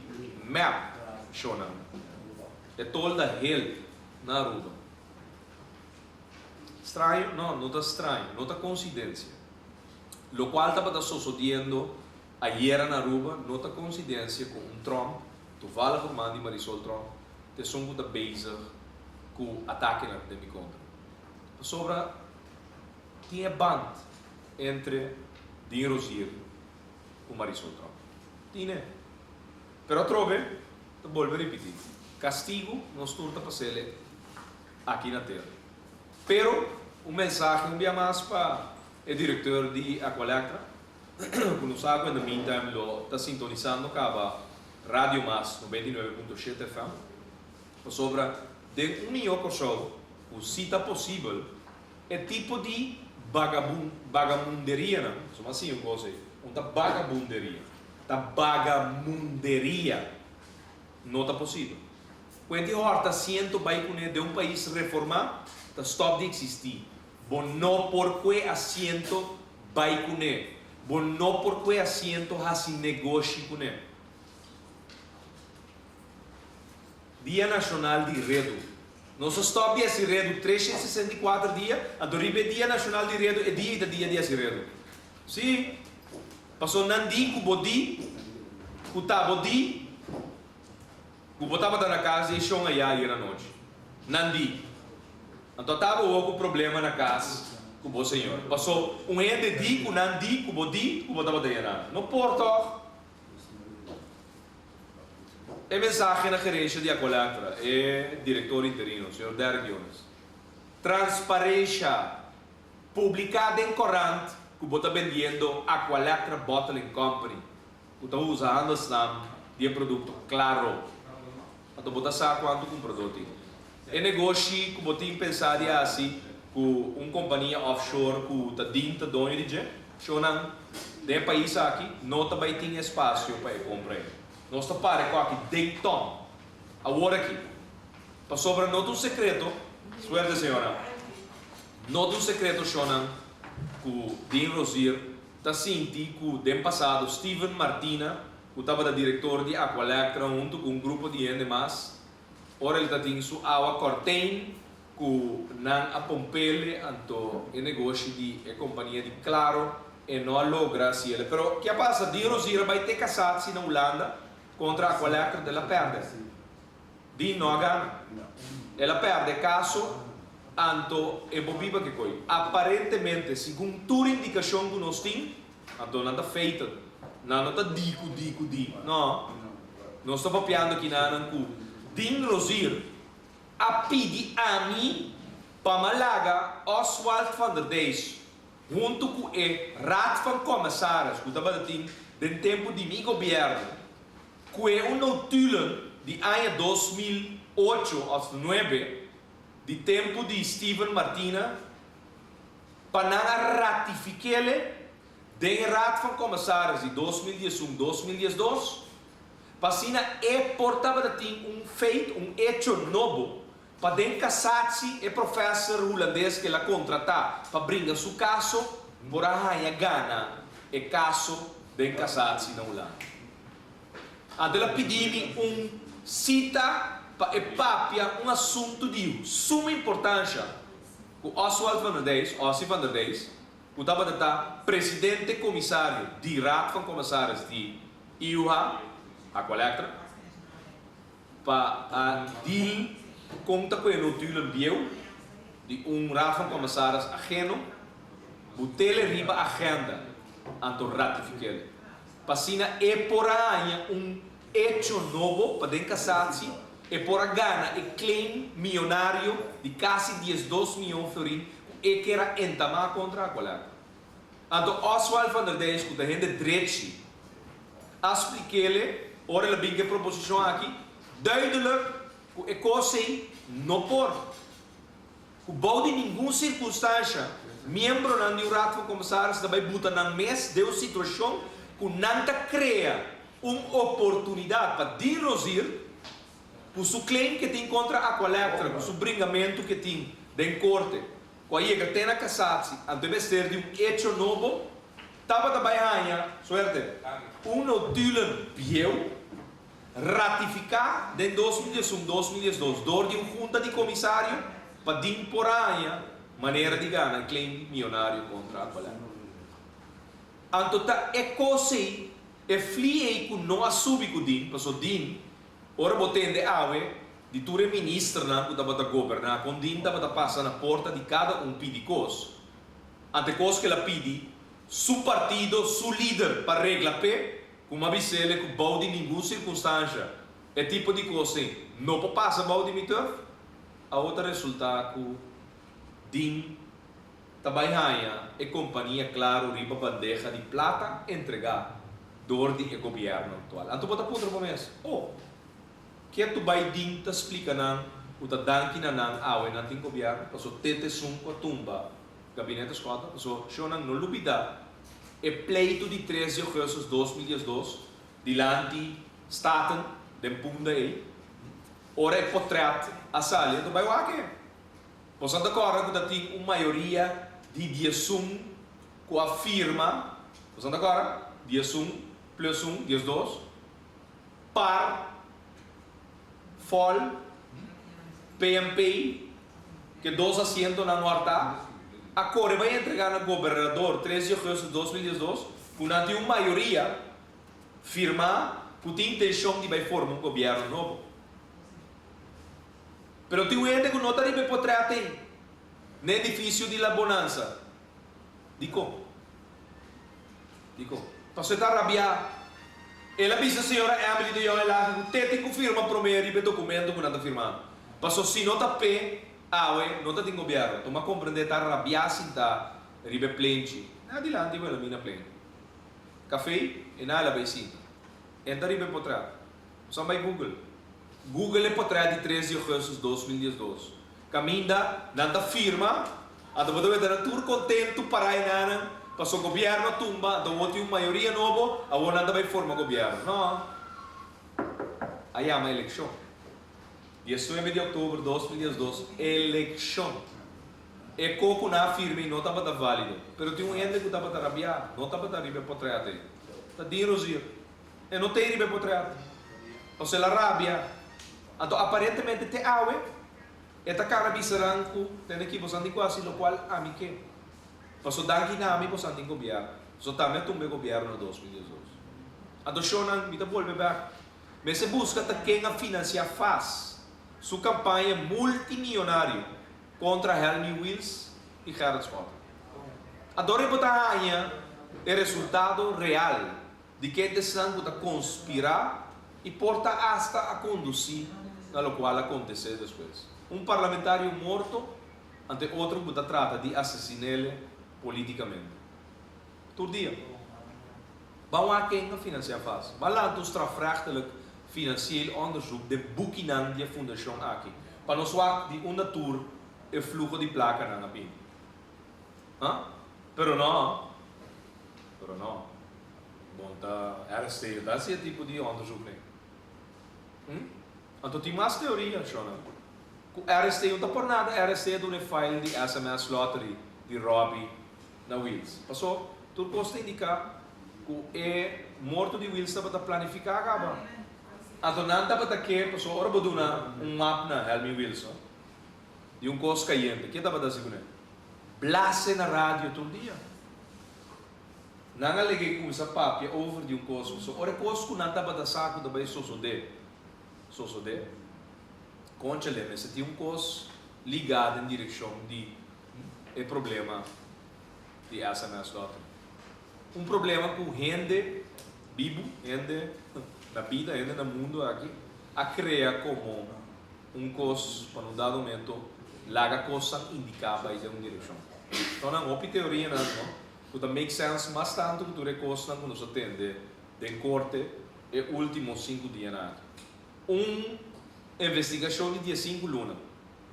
mep, shona. E tolda hel. Na Aruba. Straño? No, no ta straño, no ta coincidencia. Locual tabata sosodiendo ayera na Aruba no ta coincidencia cu un Trump, toevallig ruman di Marisol Trump, ta esun cu ta bezig cu atakenan den mi contra. Pasobra tin e band entre Dean Rozier cu Marisol Trump. Tin e. Pero atrobe ta bolbe ripití, kastigu nos tur ta pas'el aki na tera. Pero un mensahe un bia mas pa e direkteur di Aqualectra, ku nos sa ku in the meantime lo ta sintonisando kaba Radio Mas 99.7 FM, pasobra den un mihó Kòrsou ku si ta posibel e tipo di bagabun bagamunderianan, pasobra a siña un kos ei, un ta bagabunderia. Ta bagamunderia. No ta posibel. Kuenti hòrta asiento bai kuné den un pais reformá ta stòp di eksistí. Bo no por kue asiento bai kuné. Bo no por kue asiento hasi negoshi kuné. Dia Nashonal di Redu. Nos a stòp di hasi redu 364 dia, anto riba e Dia Nashonal di Redu e dia ei ta dia di hasi redu. Sí, pasobra nan di ku bo di ku ta bo di ku bo tabata na kas di e shon ayá ayer anochi. Nan di. Anto a ta bo wou ku problema na kas ku bo señor. Paso un hende di ku nan di ku bo di ku bo tabata yena. No por tòg? E mensahe na gerencia di Aqualectra, e director interino, señor Derek Jones. Transparencia! Publica den corant cu bo ta bendiendo Aqualectra Bottling Company, cu ta usa handelsnaam di e producto Claro. Anto bo ta sa cuanto cumprador tin. E negoshi cu bo tin pensa di haci cu un compania offshore cu ta din ta doño di dje, shownan den e pais aki no ta bay tin espacio pa e compra ey. Nos ta pare cu aki den ton awor aki. Pasobra no ta un secreto, suerte señora, no ta un secreto shownan cu Dean Rozier ta sinti cu den pasado Steven Martina cu tabata director di Aqualectra hunto cu un grupo di hende mas, Ora el ta tin su awa kòrtein ku nan a pompele anto e negoshi di e kompania di Claro e no a logra hasiele. Pero ke a pasa? Dean Rozier a bai te kasatsi na Hulanda kontra Aqualectra el a pèrdè. Dean no a gana. El a pèrdè e kaso anto e bo biba ke koi. Aparentemente segun tur indikashon ku nos tin Anto nan ta feiten. Nan no ta di ku di ku di. No. Nos ta papiando kinanan ku Dean Rozier a pidi ami pa m'a laga Oswald van der Dijs huntu ku e Raad van Commissaris ku tabata tin den tempu di mi gobièrnu ku e un notulen di aña 2008 òf nuebe di tempu di Steven Martina Pa nan a ratifik'ele den e Raad van Commissaris di 2011, 2012, pa asina e por tabata tin un feit, un echo nobo, pa den cassatie e professor hulandes ke el a contrata pa bringa su caso por a haña gana e caso den cassatie na Hulanda. Anto el a pidi mi un cita pa e papia un asuntu di suma importancia ku Oswald van der Dijs, Ossie van der Dijs, ku tabata ta presidente komisario di Raad van Commissaris di IUH, Aqualectra, pa a deal kon ta ku e notulen bieu di un Raad van Commissaris ageno, butele riba agenda anto ratifikele, pa asina e por a haña un Echo nobo pa den Cassatie e por a gana e claim miyonario di casi 12 miyon florin cu e kier a entama contra Aqualectra. Anto Oswald van der Dijs cu ta hende drechi a splikele ora el a bin cu e proposicion aki duidelijk cu e cos ey no por. Ku bou di ningun sirkunstansha miembronan di un Raad van Commissaris ta bai buta nan mes den un situashon ku nan ta krea un oportunidat pa Dean Rozier ku su claim ke tin kontra Aqualectra ku su bringamentu ke tin den korte ku a yega te na kasatsi anto e mester di un echo nobo tabata bai haña suerte un notulen bieu. Ratifiká den 2011, 2012 dor di un hunta di komisario pa din por haña manera di gana e claim mionario kontra Aqualectra. Anto ta e kos ei, e fli ei ku no a subi ku din, paso din, ora bo tende awe di tur e ministernan ku tabata goberná kon din tabata pasa na porta di kada un pidi kos, anto e kos ku el a pidi su partido, su lider pa regla p'e, Ku m'a bis'ele ku bou di ningun sirkunstansha e tipo di kos ei no por pasa bou di mi turf, awo ta resultá ku Dean ta bai haña e kompania Claro riba bandeha di plata entregá dor di e gobièrnu aktual. Anto bo ta puntra bo mes, Oh, ke tu bai Dean ta splika nan ku ta danki na nan awe nan tin gobièrnu? Paso te t'esun ku a tumba Gabinete Schotten, paso shownan no lubidá E pleitu di 3 di augustus 2012 dilanti Staten den Punda ei, ora e potret a sali, anto bai wak e. Boso ta kòrda ku ta tin un mayoria di 11 ku a firma, boso ta kòrda? 11 plus un, 12, par. FOL, PNP, ku e dos asientonan hòrtá, a kore bai entregá na gobernador tres di ougùstùs 2012 ku nan tin un mayoria firmá ku tin intenshon di bai forma un gobièrnu nobo. Pero tin un hende ku no ta riba e potrèt ei na edifisio di La Bonanza. Dikon? Dikon? Pasobra e ta rabiá. El a bisa señora Emily de Jong Elhage ku te tin ku firma promé riba e dokumento ku nan ta firmando. Pasobra si no ta p'e, awe no ta tin gobièrnu. Tuma komprendé ta rabiá sintá riba e plenchi. Na dilanti Wilhelmina Plein. Kafé, e nan el a bai sinta. E ta riba e potrèt. Nos a bai Google. Google e potrèt di tres di ougùstùs 2012. Kaminda nan ta firma, anto bo ta weta nan tur kontentu pará e nanan, paso gobièrnu a tumba, anto awor tin un mayoria nobo, awor nan ta bai forma gobièrnu. No. A yama elekshon. 19 di òktober 2012, elekshon. E ko ku nan a firma ei no tabata válido. Pero tin un hende ku tabata rabiá, no tabata riba e potrèt ei. Ta Dean Rozier. E no ta ei riba e potrèt. Pasobra el a rabia. Anto aparentemente te awe e ta kana bisa nan ku tene ki bosan tin ku hasi lokual ami ke. Pasobra danki na ami bosan tin gobièrnu. Pasobra tambe a tumba e gobièrnu na 2012. Anto shownan mi ta bolbe bèk. Mester buska ta ken a finansiá fas su kampaña multimionario kontra Helmi Wiels i Gerrit Schotten. Anto ora bo ta haña e resultado real di ken ta esnan ku ta konspirá i por ta asta a kondusí na lokual a kontesé despues. Un parlamentario morto ante otro ku ta trata di asesin'ele polítikamente. Tur dia. Ban wak ken a finansiá fas. Ban lanta un strafrechtelijk financieel onderzoek den bukinan di e fundashon aki pa nos wak di unda tur e fluho di plakanan a bini. Ha? Pero no. Pero no. Bon ta RST no ta hasi e tipo di onderzoek nee. Hm? Anto tin mas teoria, shona. Ku RST no ta por nada RST a duna e file di sms lottery di Robbie na Wiels. Paso tur kos ta indiká ku e morto di Wiels tabata planifiká kaba. Anto nan tabata ke, paso ora bo duna un map na Helmi Wiels no, di un kos kayente, ke tabata hasi kuné? Blase na radio tur dia. Nan a lege cuminsa papia over di un cos pasobra ora e cos cu nan tabata sa cu ta bay sosode, sosode, conchale mester tin un cos liga den direccion di e problema di sms lottery. Un problema cu hende bibu, hende na bida, hende na mundo aki a crea como un cos pa na un dado momento laga cosnan indica bay den un direccion. Enton nan hopi teorianan no cu ta make sense mas tanto cu tur e cosnan cu nos a tende den corte e ultimo sinku dianan aki. Un investigacion di diesinku luna.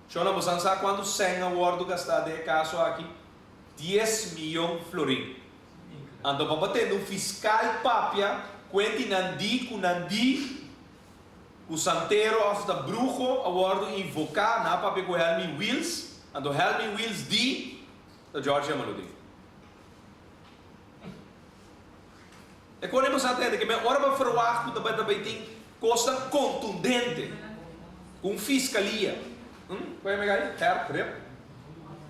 Shona bosan sa cuanto cen a wordo gasta den e caso aki? Dies miyon florin. Anto pa bo tende un fiscal papia cuenti nan di cu nan di Ku santero òf ta bruho a wòrdu invoká na papia ku Helmi Wiels, anto Helmi Wiels di ta George Jamaludin. E kone bo sa tende ke men ora bo ferwagt ku ta bai ta bai tin kosnan kontundente ku un fiskalia. Hm? Kua yama gai? Gert Rip?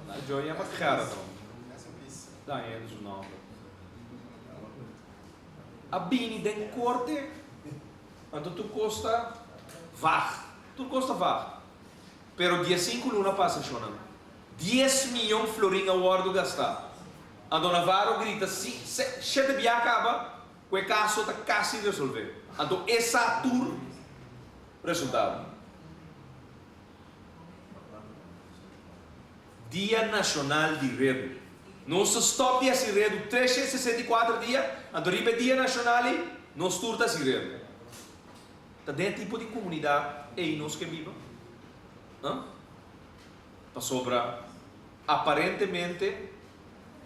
Na Joy yama Gerrit. Daña su nòmber. A bini den korte. Anto tur kos ta vag. Tur kos ta vag. Pero diesinku luna pasa shonnan. Dies miyon florin a wòrdu gastá. Anto Navarro grita si, se, shete bia kaba ku e kaso ta kasi resolvé. Anto e sa tur resultado. Dia Nashonal di Redu. Nos ta stòp di hasi redu 364 dia, anto riba e dia nashonal ei, nos tur ta hasi redu. Ta den e tipo di komunidat ei nos ke biba? Huh? Pasobra aparentemente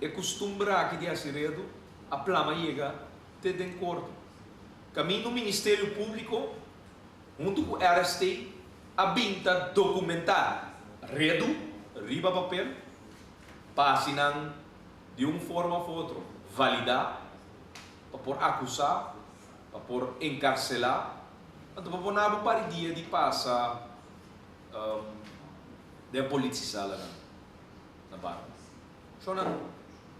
e kustumber aki di hasi redu a plama yega te den korte. Kaminda un Ministerio Públiko huntu ku RST a bin ta dokumentá redu riba papel pa hasi nan di un forma òf otro validá pa por akusá, pa por enkarselá. Anto bo por na bo par di dia di pasa den politiesalanan na Barber. Shownan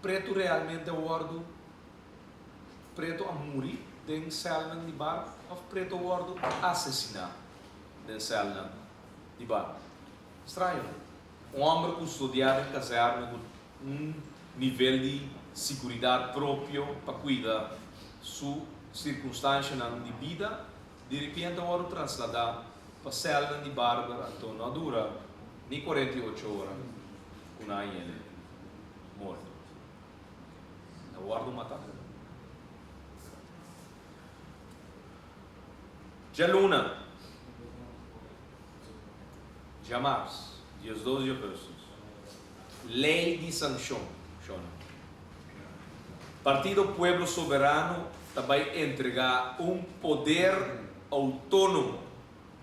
pretu realmente a wordu pretu a muri den sèlnan di Barber òf pretu a wordu asesiná den sèlnan di Barber? Straño no? Un hòmber kustodiá den kazèrne ku un nivel di siguridat propio pa kuida su sirkunstanshanan di bida, di ripiente a wòrdu trasladá pa sèlnan di Barber, anto no a dura ni 48 ora ku nan a yende morto. El a wòrdu matá. Djaluna, djamars, 12 di augustus. Lei di sankshon, shona. Partido Pueblo Soberano ta bai entregá un poder outónomo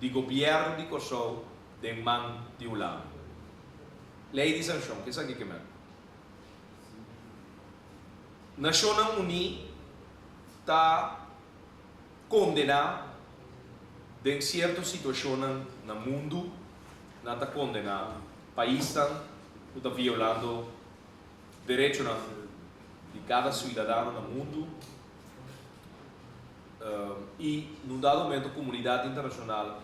di gobièrnu di Kòrsou den man di Hulanda. Lei di sankshon, ke esaki ke men? Nashonnan Uní ta kondená den sierto situashonnan na mundu, nan ta kondená Paisnan ku ta violando derechonan di kada suidadano na mundu i na un dado momento komunidat internashonal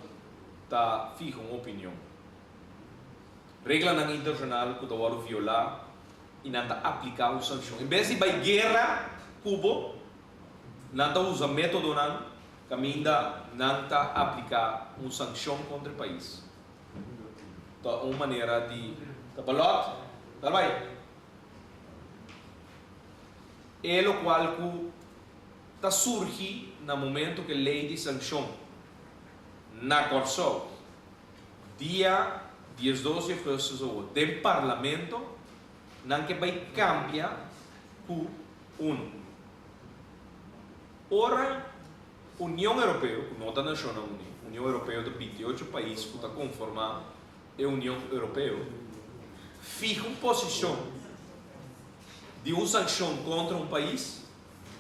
ta fiha un opinion. Reglanan internashonal ku ta wòrdu violá i nan ta apliká un sankshon. En bes di bai guera ku bo, nan ta usa métodonan kaminda nan ta apliká un sankshon kontra e pais. Ta un manera di ta balot, dal bai. E locual cu ta surgi na momento cu e ley di sancion na Corsou dia 12 di augustus awor den Parlamento nan ke bai cambia cu uno. Ora Union Europeo, ku no ta Nashonnan Uní, Union Europeo ta 28 pais ku ta konformá e Union Europeo, fiha un posishon di un sankshon kontra un pais,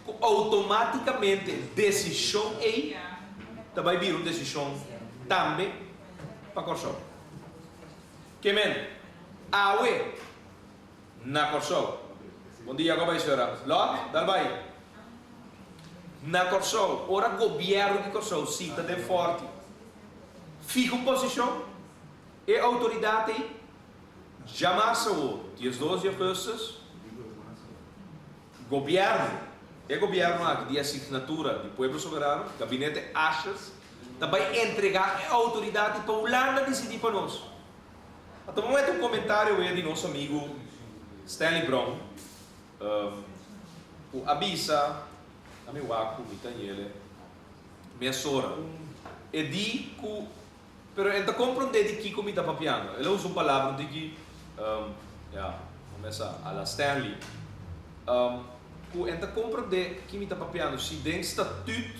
ku outomátikamente desishon ei ta bai bira un desishon tambe pa Kòrsou. Ke men, awe na Kòrsou. Bon dia, kòm bai señora? Lòt, dal bai. Na Kòrsou, ora gobièrnu di Kòrsou sita den Fòrti fiha un posishon, e outoridat ei djamarsa awor, 12 di ougùstùs, gobièrnu, e gobièrnu aki di asignatura di Pueblo Soberano, Gabinete Asjes, ta bai entregá e outoridat ei pa Hulanda disidí pa nos. A tuma wet un komentario wea di nos amigu Stanley Brown. Ku a bisa na mi wak ku mi ta yele mesora. E di ku, pero e ta komprondé di kiko mi ta papiando. El a usa un palabra di ki, ya, bo mesa a la Stanley, ku e ta komprondé ki mi ta papiando. Si den statut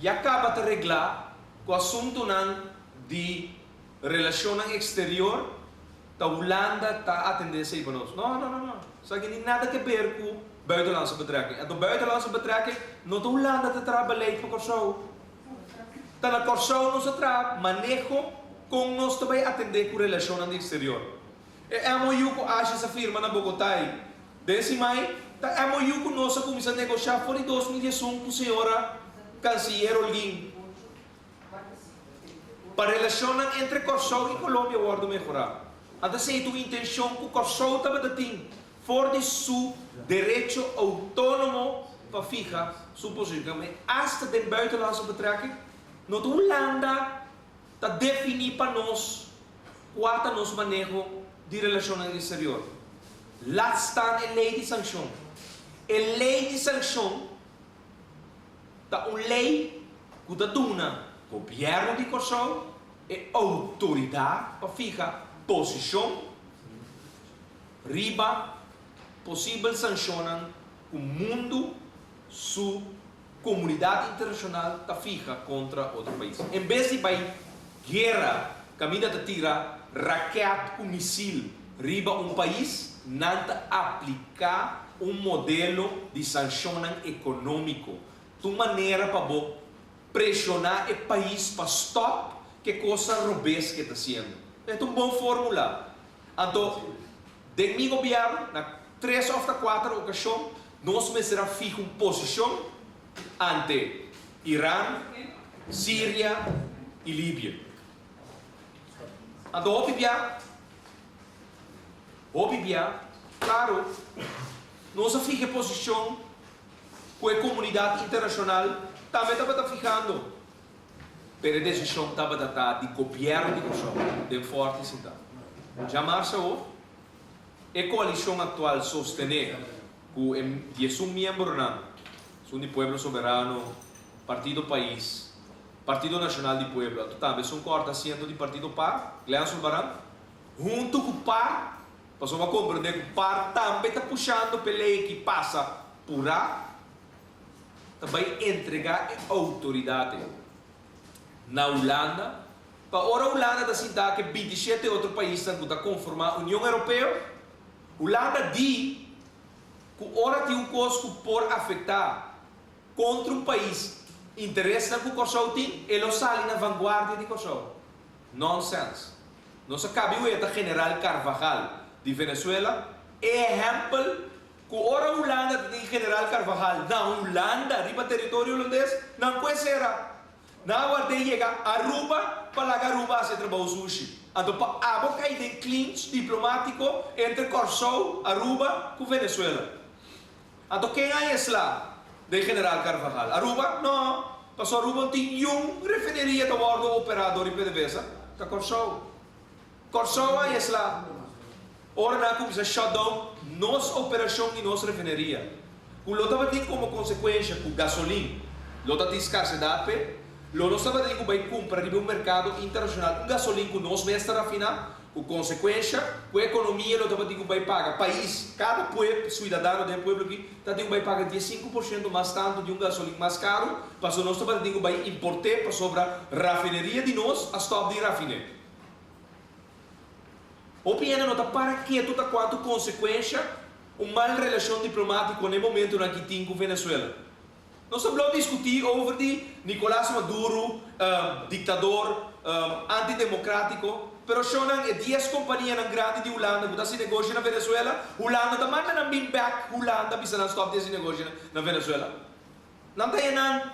ya kaba ta reglá ku asuntunan di relashonnan eksterior, Ta Hulanda ta atende esey pa nos? No, no, no, no. Esaki ni nada ke ber ku buitenlandse betrekking. Anto buitenlandse betrekking no ta Hulanda ta traha beleid pa Kòrsou. Ta na Kòrsou nos a traha maneho kon nos ta bai atende ku relashonnan di eksterior. E MOU ku Asjes a firma na Bogotá ei den simai ta MOU ku nos a kuminsá negoshá for di 2011 ku señora Kansiyer Holguin. Pa relashonnan entre Kòrsou i Kolombia wòrdu mehorá. Anto esei ta un intenshon ku Kòrsou tabata tin for di su derecho outónomo pa fiha su posishon. Kamba asta den buitenlandse betrekking no ta Hulanda ta definí pa nos kua ta nos maneho di relashonnan eksterior. Laat staan e lei di sankshon. E lei di sankshon Ta un lei ku ta duna gobièrnu di Kòrsou e outoridat pa fiha posishon riba posibel sanshonnan ku mundu su komunidat internashonal ta fiha kontra otro pais. En bes di bai guera kaminda ta tira rakèt ku misil riba un pais, nan ta apliká un modelo di sanshonnan ekonómiko. Ta un manera pa bo. Preshoná e pais pa stòp ku e kosnan robes ku e ta hasiendo. E ta un bon fórmula. Anto, den mi gobièrnu, na tres òf ta kuater okashon, nos mester a fiha un posishon ante Iran, Siria i Libia. Anto hopi bia, hopi bia, klaro, nos a fiha e posishon ku e komunidat internashonal tambe tabata fihando. Pero e desishon tabata ta di gobièrnu di Kòrsou den Fòrti Sintá. Djamarsa awor, e koalishon aktual sostené ku e 11 miembronan, esun di Pueblo Soberano, Partido Pais, Partido Nashonal di Pueblo, anto tambe esun ku a òrta asiento di Partido par, Glenn Sulbaran, huntu ku par, pasobra bo a komprendé ku par tambe ta pushando p'e lei aki pasa purá, ta bai entregá e outoridat ei na Hulanda, pa ora Hulanda ta sintá ku e 27 otro paisnan ku ta konformá Union Europeo, Hulanda di ku ora tin un kos ku por afektá kontra un pais interesnan ku Kòrsou tin, e lo sali na vanguardia di Kòrsou. Nonsens. Nos a kabi weta General Carvajal di Venezuela, e ehèmpel Ku ora Hulanda ta tin General Carvajal na Hulanda riba teritorio hulandes, nan ku e sera. Nan a ward'é yega Aruba pa laga Aruba hasi e trabou sushi. Anto pa abo kai den clinch diplomátiko entre Kòrsou, Aruba ku Venezuela. Anto ken a esla den General Carvajal? Aruba? No, paso Aruba no tin niun refineria ta wòrdu operá dor di PDVSA, ta Kòrsou. Kòrsou a esla ora nan a kuminsá shut down nos operashon di nos refineria, ku lo tabatin komo konsekuensha ku gasolin lo ta tin skarsedat p'e, lo nos tabatin ku bai kumpra riba un merkado internashonal un gasolin ku nos mes ta rafiná, ku konsekuensha ku e ekonomia lo tabatin ku bai paga pais, kada pueb, suidadano den e pueblo aki tabatin ku bai paga 15% mas tantu di un gasolin mas karu, pasobra nos tabatin ku bai import'é pasobra rafineria di nos a stòp di rafiné. Hopi hende no ta para ketu ta kuantu konsekuensha un mal relashon diplomátiko na e momentunan aki tin ku Venezuela. Nos ta blou diskutí over di Nicolás Maduro, diktador antidemokratiko, pero shownan e dies kompanianan grandi di Hulanda ku ta hasi negoshi na Venezuela, Hulanda ta manda nan bin bèk Hulanda bisa nan stòp di hasi negoshi na Venezuela. Nan ta yenan.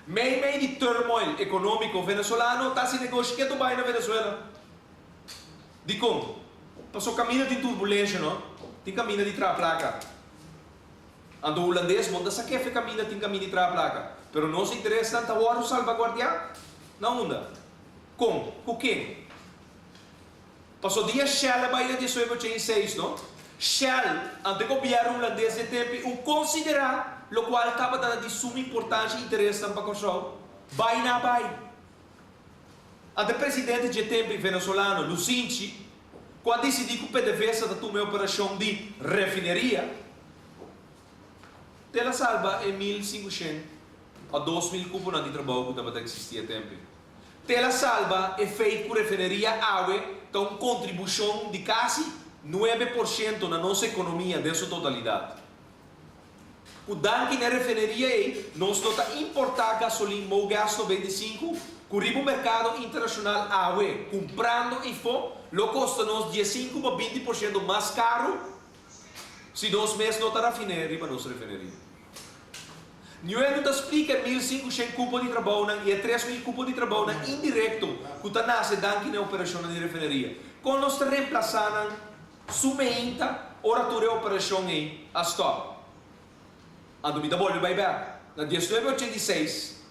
Mei mei di turmoil economico venezolano ta haci negoshi ketu bai na Venezuela. Dicon? Paso caminda tin turbulencia no, tin caminda di traha placa. Anto Hulandes bon ta sa kefe caminda tin caminda di traha placa. Pero nos interesnan ta wordo salvaguardia? Na unda? Con? Cu ken? Paso dia Shell a bai na 1986 no, Shell, ante gobierno Hulandes den tempi un considera locual tabata di suma importancia y interesnan pa Corsou, bai na bai. Ante presidente dje tempi Venezolano Lusinchi cu a dicidi cu PDVSA ta tuma e operacion di refineria, te la salba e 1500 a 2000 cuponan di trabou cu tabata existi e tempi. Te la salba e feit ku refineria awe ta un kontribushon di kasi 9% na nos ekonomia den su totalidat. Ku danki na e refineria ei nos no ta importá gasolin Mogas 95 ku riba un merkado internashonal awe kumprando eifó lo kosta nos 15 pa 20% mas karu si nos mes no ta rafiné riba nos refineria. Niue no ta splika e 1500 kupo di trabounan i e 3000 kupo di trabounan indirekto ku ta nase danki na e operashonnan di refineria. Kon nos ta remplasá nan su meinta ora tur e operashon ei a stòp? Anto mi ta bolbe bai bèk na 1986,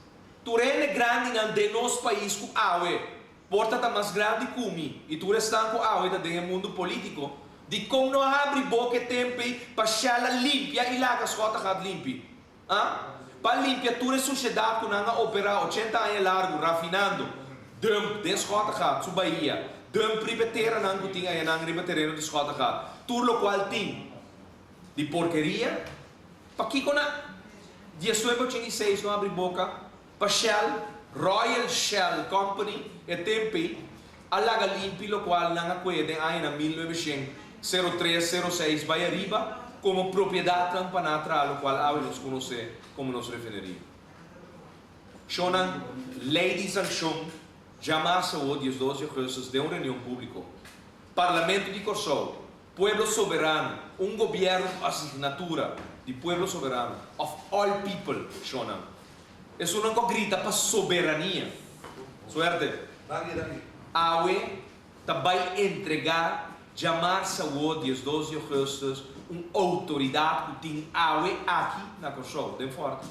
tur hende grandinan den nos pais ku awe Por ta ta mas grandi ku mi i tur esnan ku awe ta den e mundu polítiko, dikon no a habri boka e tempei pa Shell a limpia i laga Schottegat limpi? A? Pa limpia tur e sushedat ku nan a operá 80 aña largu rafinando dump den Schottegat su bahia, dump riba e teranan ku tin ayanan riba tereno di Schottegat, tur lokual tin di porkeria? Pakiko na 1986 no habri boka? Pa Shell, Royal Shell Company, e tempi a laga limpi lokual nan a kue den añanan 1903, 06 bai ariba komo propiedatnan pa nan a traha lokual awe nos konosé komo nos refineria. Shonnan, lei di sanshon djamas awor 12 di ougùstùs den un reunion públiko. Parlamento di Kòrsou, pueblo soberano, un gobièrnu ku asignatura di pueblo soberano, of all people, shonnan. Esunnan ku a grita pa soberania. Suerte. Awe ta bai entregá djamars awor 12 di ougùstùs un outoridat ku tin awe aki na Kòrsou, den Fòrti,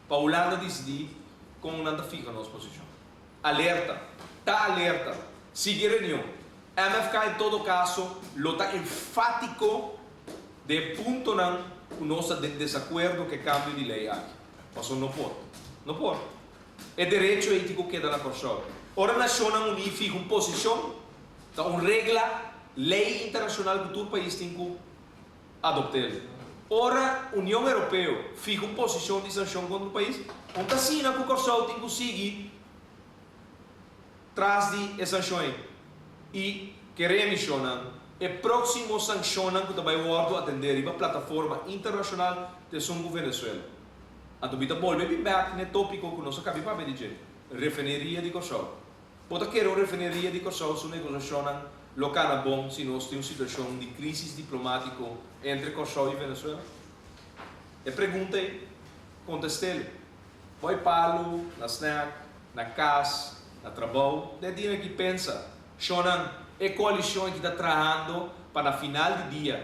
pa Hulanda disidí kon nan ta fiha nos posishon. Alerta! Ta alerta! Sigui reunion. MFK en todo kaso lo ta enfátiko den e puntonan ku nos ta den desakuerdo ku e kambio di lei aki. Pasobra no por. No por. E derecho ei tin ku keda na Kòrsou. Ora Nashonnan Uní fiha un posishon, ta un regla, lei internashonal ku tur pais tin ku adopt'el. Ora Union Europeo fiha un posishon di sanshon kontra un pais, un ta asina ku Kòrsou tin ku sigui tras di e sanshon ei. I kere emishonnan, e próksimo sanshonnan ku ta bai wòrdu atendé riba plataforma internashonal ta esun ku Venezuela. Anto mi ta bolbe bin bèk n'e tópiko ku nos a kabi papia di dje, refineria di Kòrsou. Bo ta kere un refineria di Kòrsou su negosiashonnan lo kana bon si nos tin un situashon di krísis diplomátiko entre Kòrsou i Venezuela? E pregunta ei, kontest'el. Bai palu, na snack, na kas, na trabou, den dia aki pensa, Shonnan, e koalishon aki ta trahando pa na final di dia,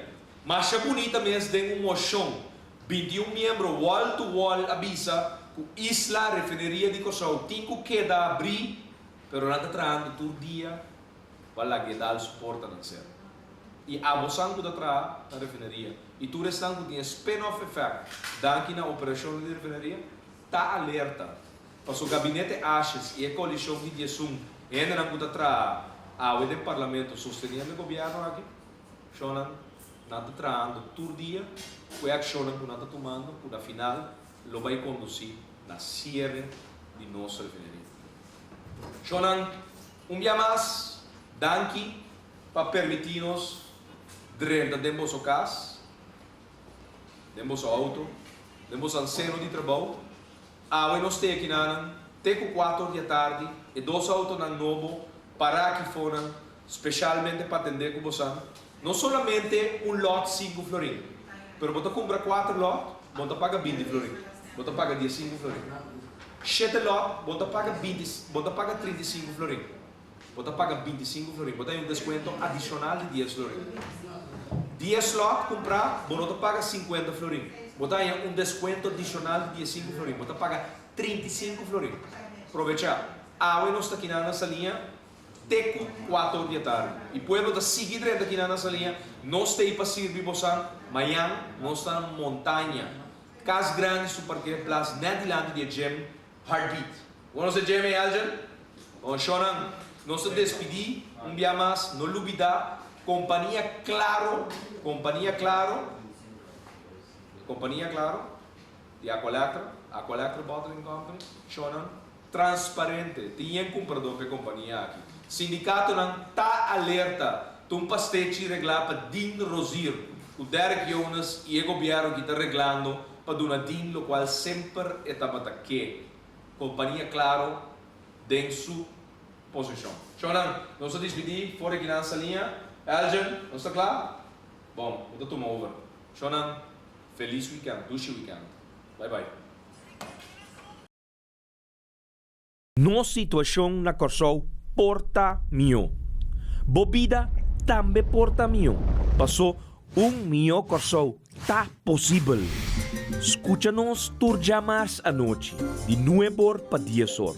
masha bunita mes den un moshon 21 miembro wall to wall a bisa ku Isla Refineria di Kòrsou tin ku keda abrí, pero nan ta trahando tur dia pa laga e dal su portanan ser. I abosan ku ta traha na refineria i tur esnan ku tin e spin-off effect danki na operashonnan di refineria ta alerta paso Gabinete Asjes i e koalishon di 11 hendenan ku ta traha awe den parlamento sosteniendo e gobièrnu aki. Shonnan nan ta trahando tur dia ku e akshonnan ku nan ta tumando ku na final lo bai kondusí na siere di nos refineria. Shonnan, un bia mas danki pa permití nos drenta den boso kas, den boso outo, den boso anseno di trabou. Awe nos te akinanan te ku kuater or di atardi, e dos outonan nobo pará aki fonan Specialmente pa atendé ku bosan, no solamente un lot sinku florin, pero bo ta kumpra kuater lot, bo ta paga 20 florin, bo ta paga 15 florin. Shete lot, bo ta paga 20, bo ta paga 35 florin, bo ta paga 25 florin, bo ta haña un deskuento adishonal di 10 florin. 10 lot kumprá, bo no ta paga 50 florin, bo ta haña un deskuento adishonal di 15 florin, bo ta paga 35 florin. Probechá! Awe nos ta kinan na Saliña. Te ku kuater or di atardi. I pueblo ta sigui drenta kinan na Saliña, nos ta ei pa sirbi bosan, mañan nos ta na Montaña, Kas Grandi su parkeerplaats nèt dilanti di e gym Heartbeat. Bo konosé gym ei, Elgin? Bon, shonnan, nos ta despidí un bia mas, no lubidá, Kompania Claro, Kompania Claro, Kompania Claro di Aqualectra, Aqualectra Bottling Company, shonnan, Transparente, tin yen kumpradó p'e kompania aki. Sindikatonan ta alerta, ta un pastechi reglá pa Dean Rozier, ku Derek Jonas i e gobièrnu aki ta reglando pa duna Dean lokual semper e tabata ke, Kompania Claro den su posishon. Shownan, nos ta dispidí for di kinan Saliña. Elgin, nos ta kla? Bon, bo ta tuma over. Shownan, felis wikènt, dushi wikènt. Bai bai. Nos situashon na Kòrsou por ta mihó. Bo bida tambe por ta mihó, pasó un mihó Kòrsou ta posibel. Skucha nos tur djamars anochi di nueb'or pa dies'or,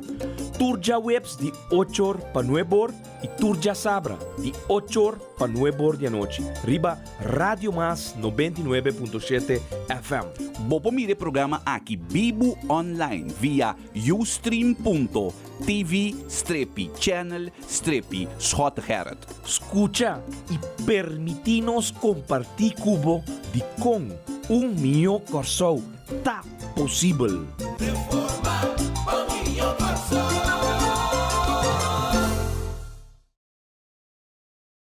tur djaweps di och'or pa nueb'or i tur djasabra di och'or pa nueb'or di anochi riba Radio Mas 99.7 FM. Bo por mira e programa aki bibu online via ustream.tv strepi channel strepi Schottegerrit. Skucha i permití nos kompartí ku bo dikon un mihó Kòrsou ta posibel. Reforma pa mihó Kòrsou.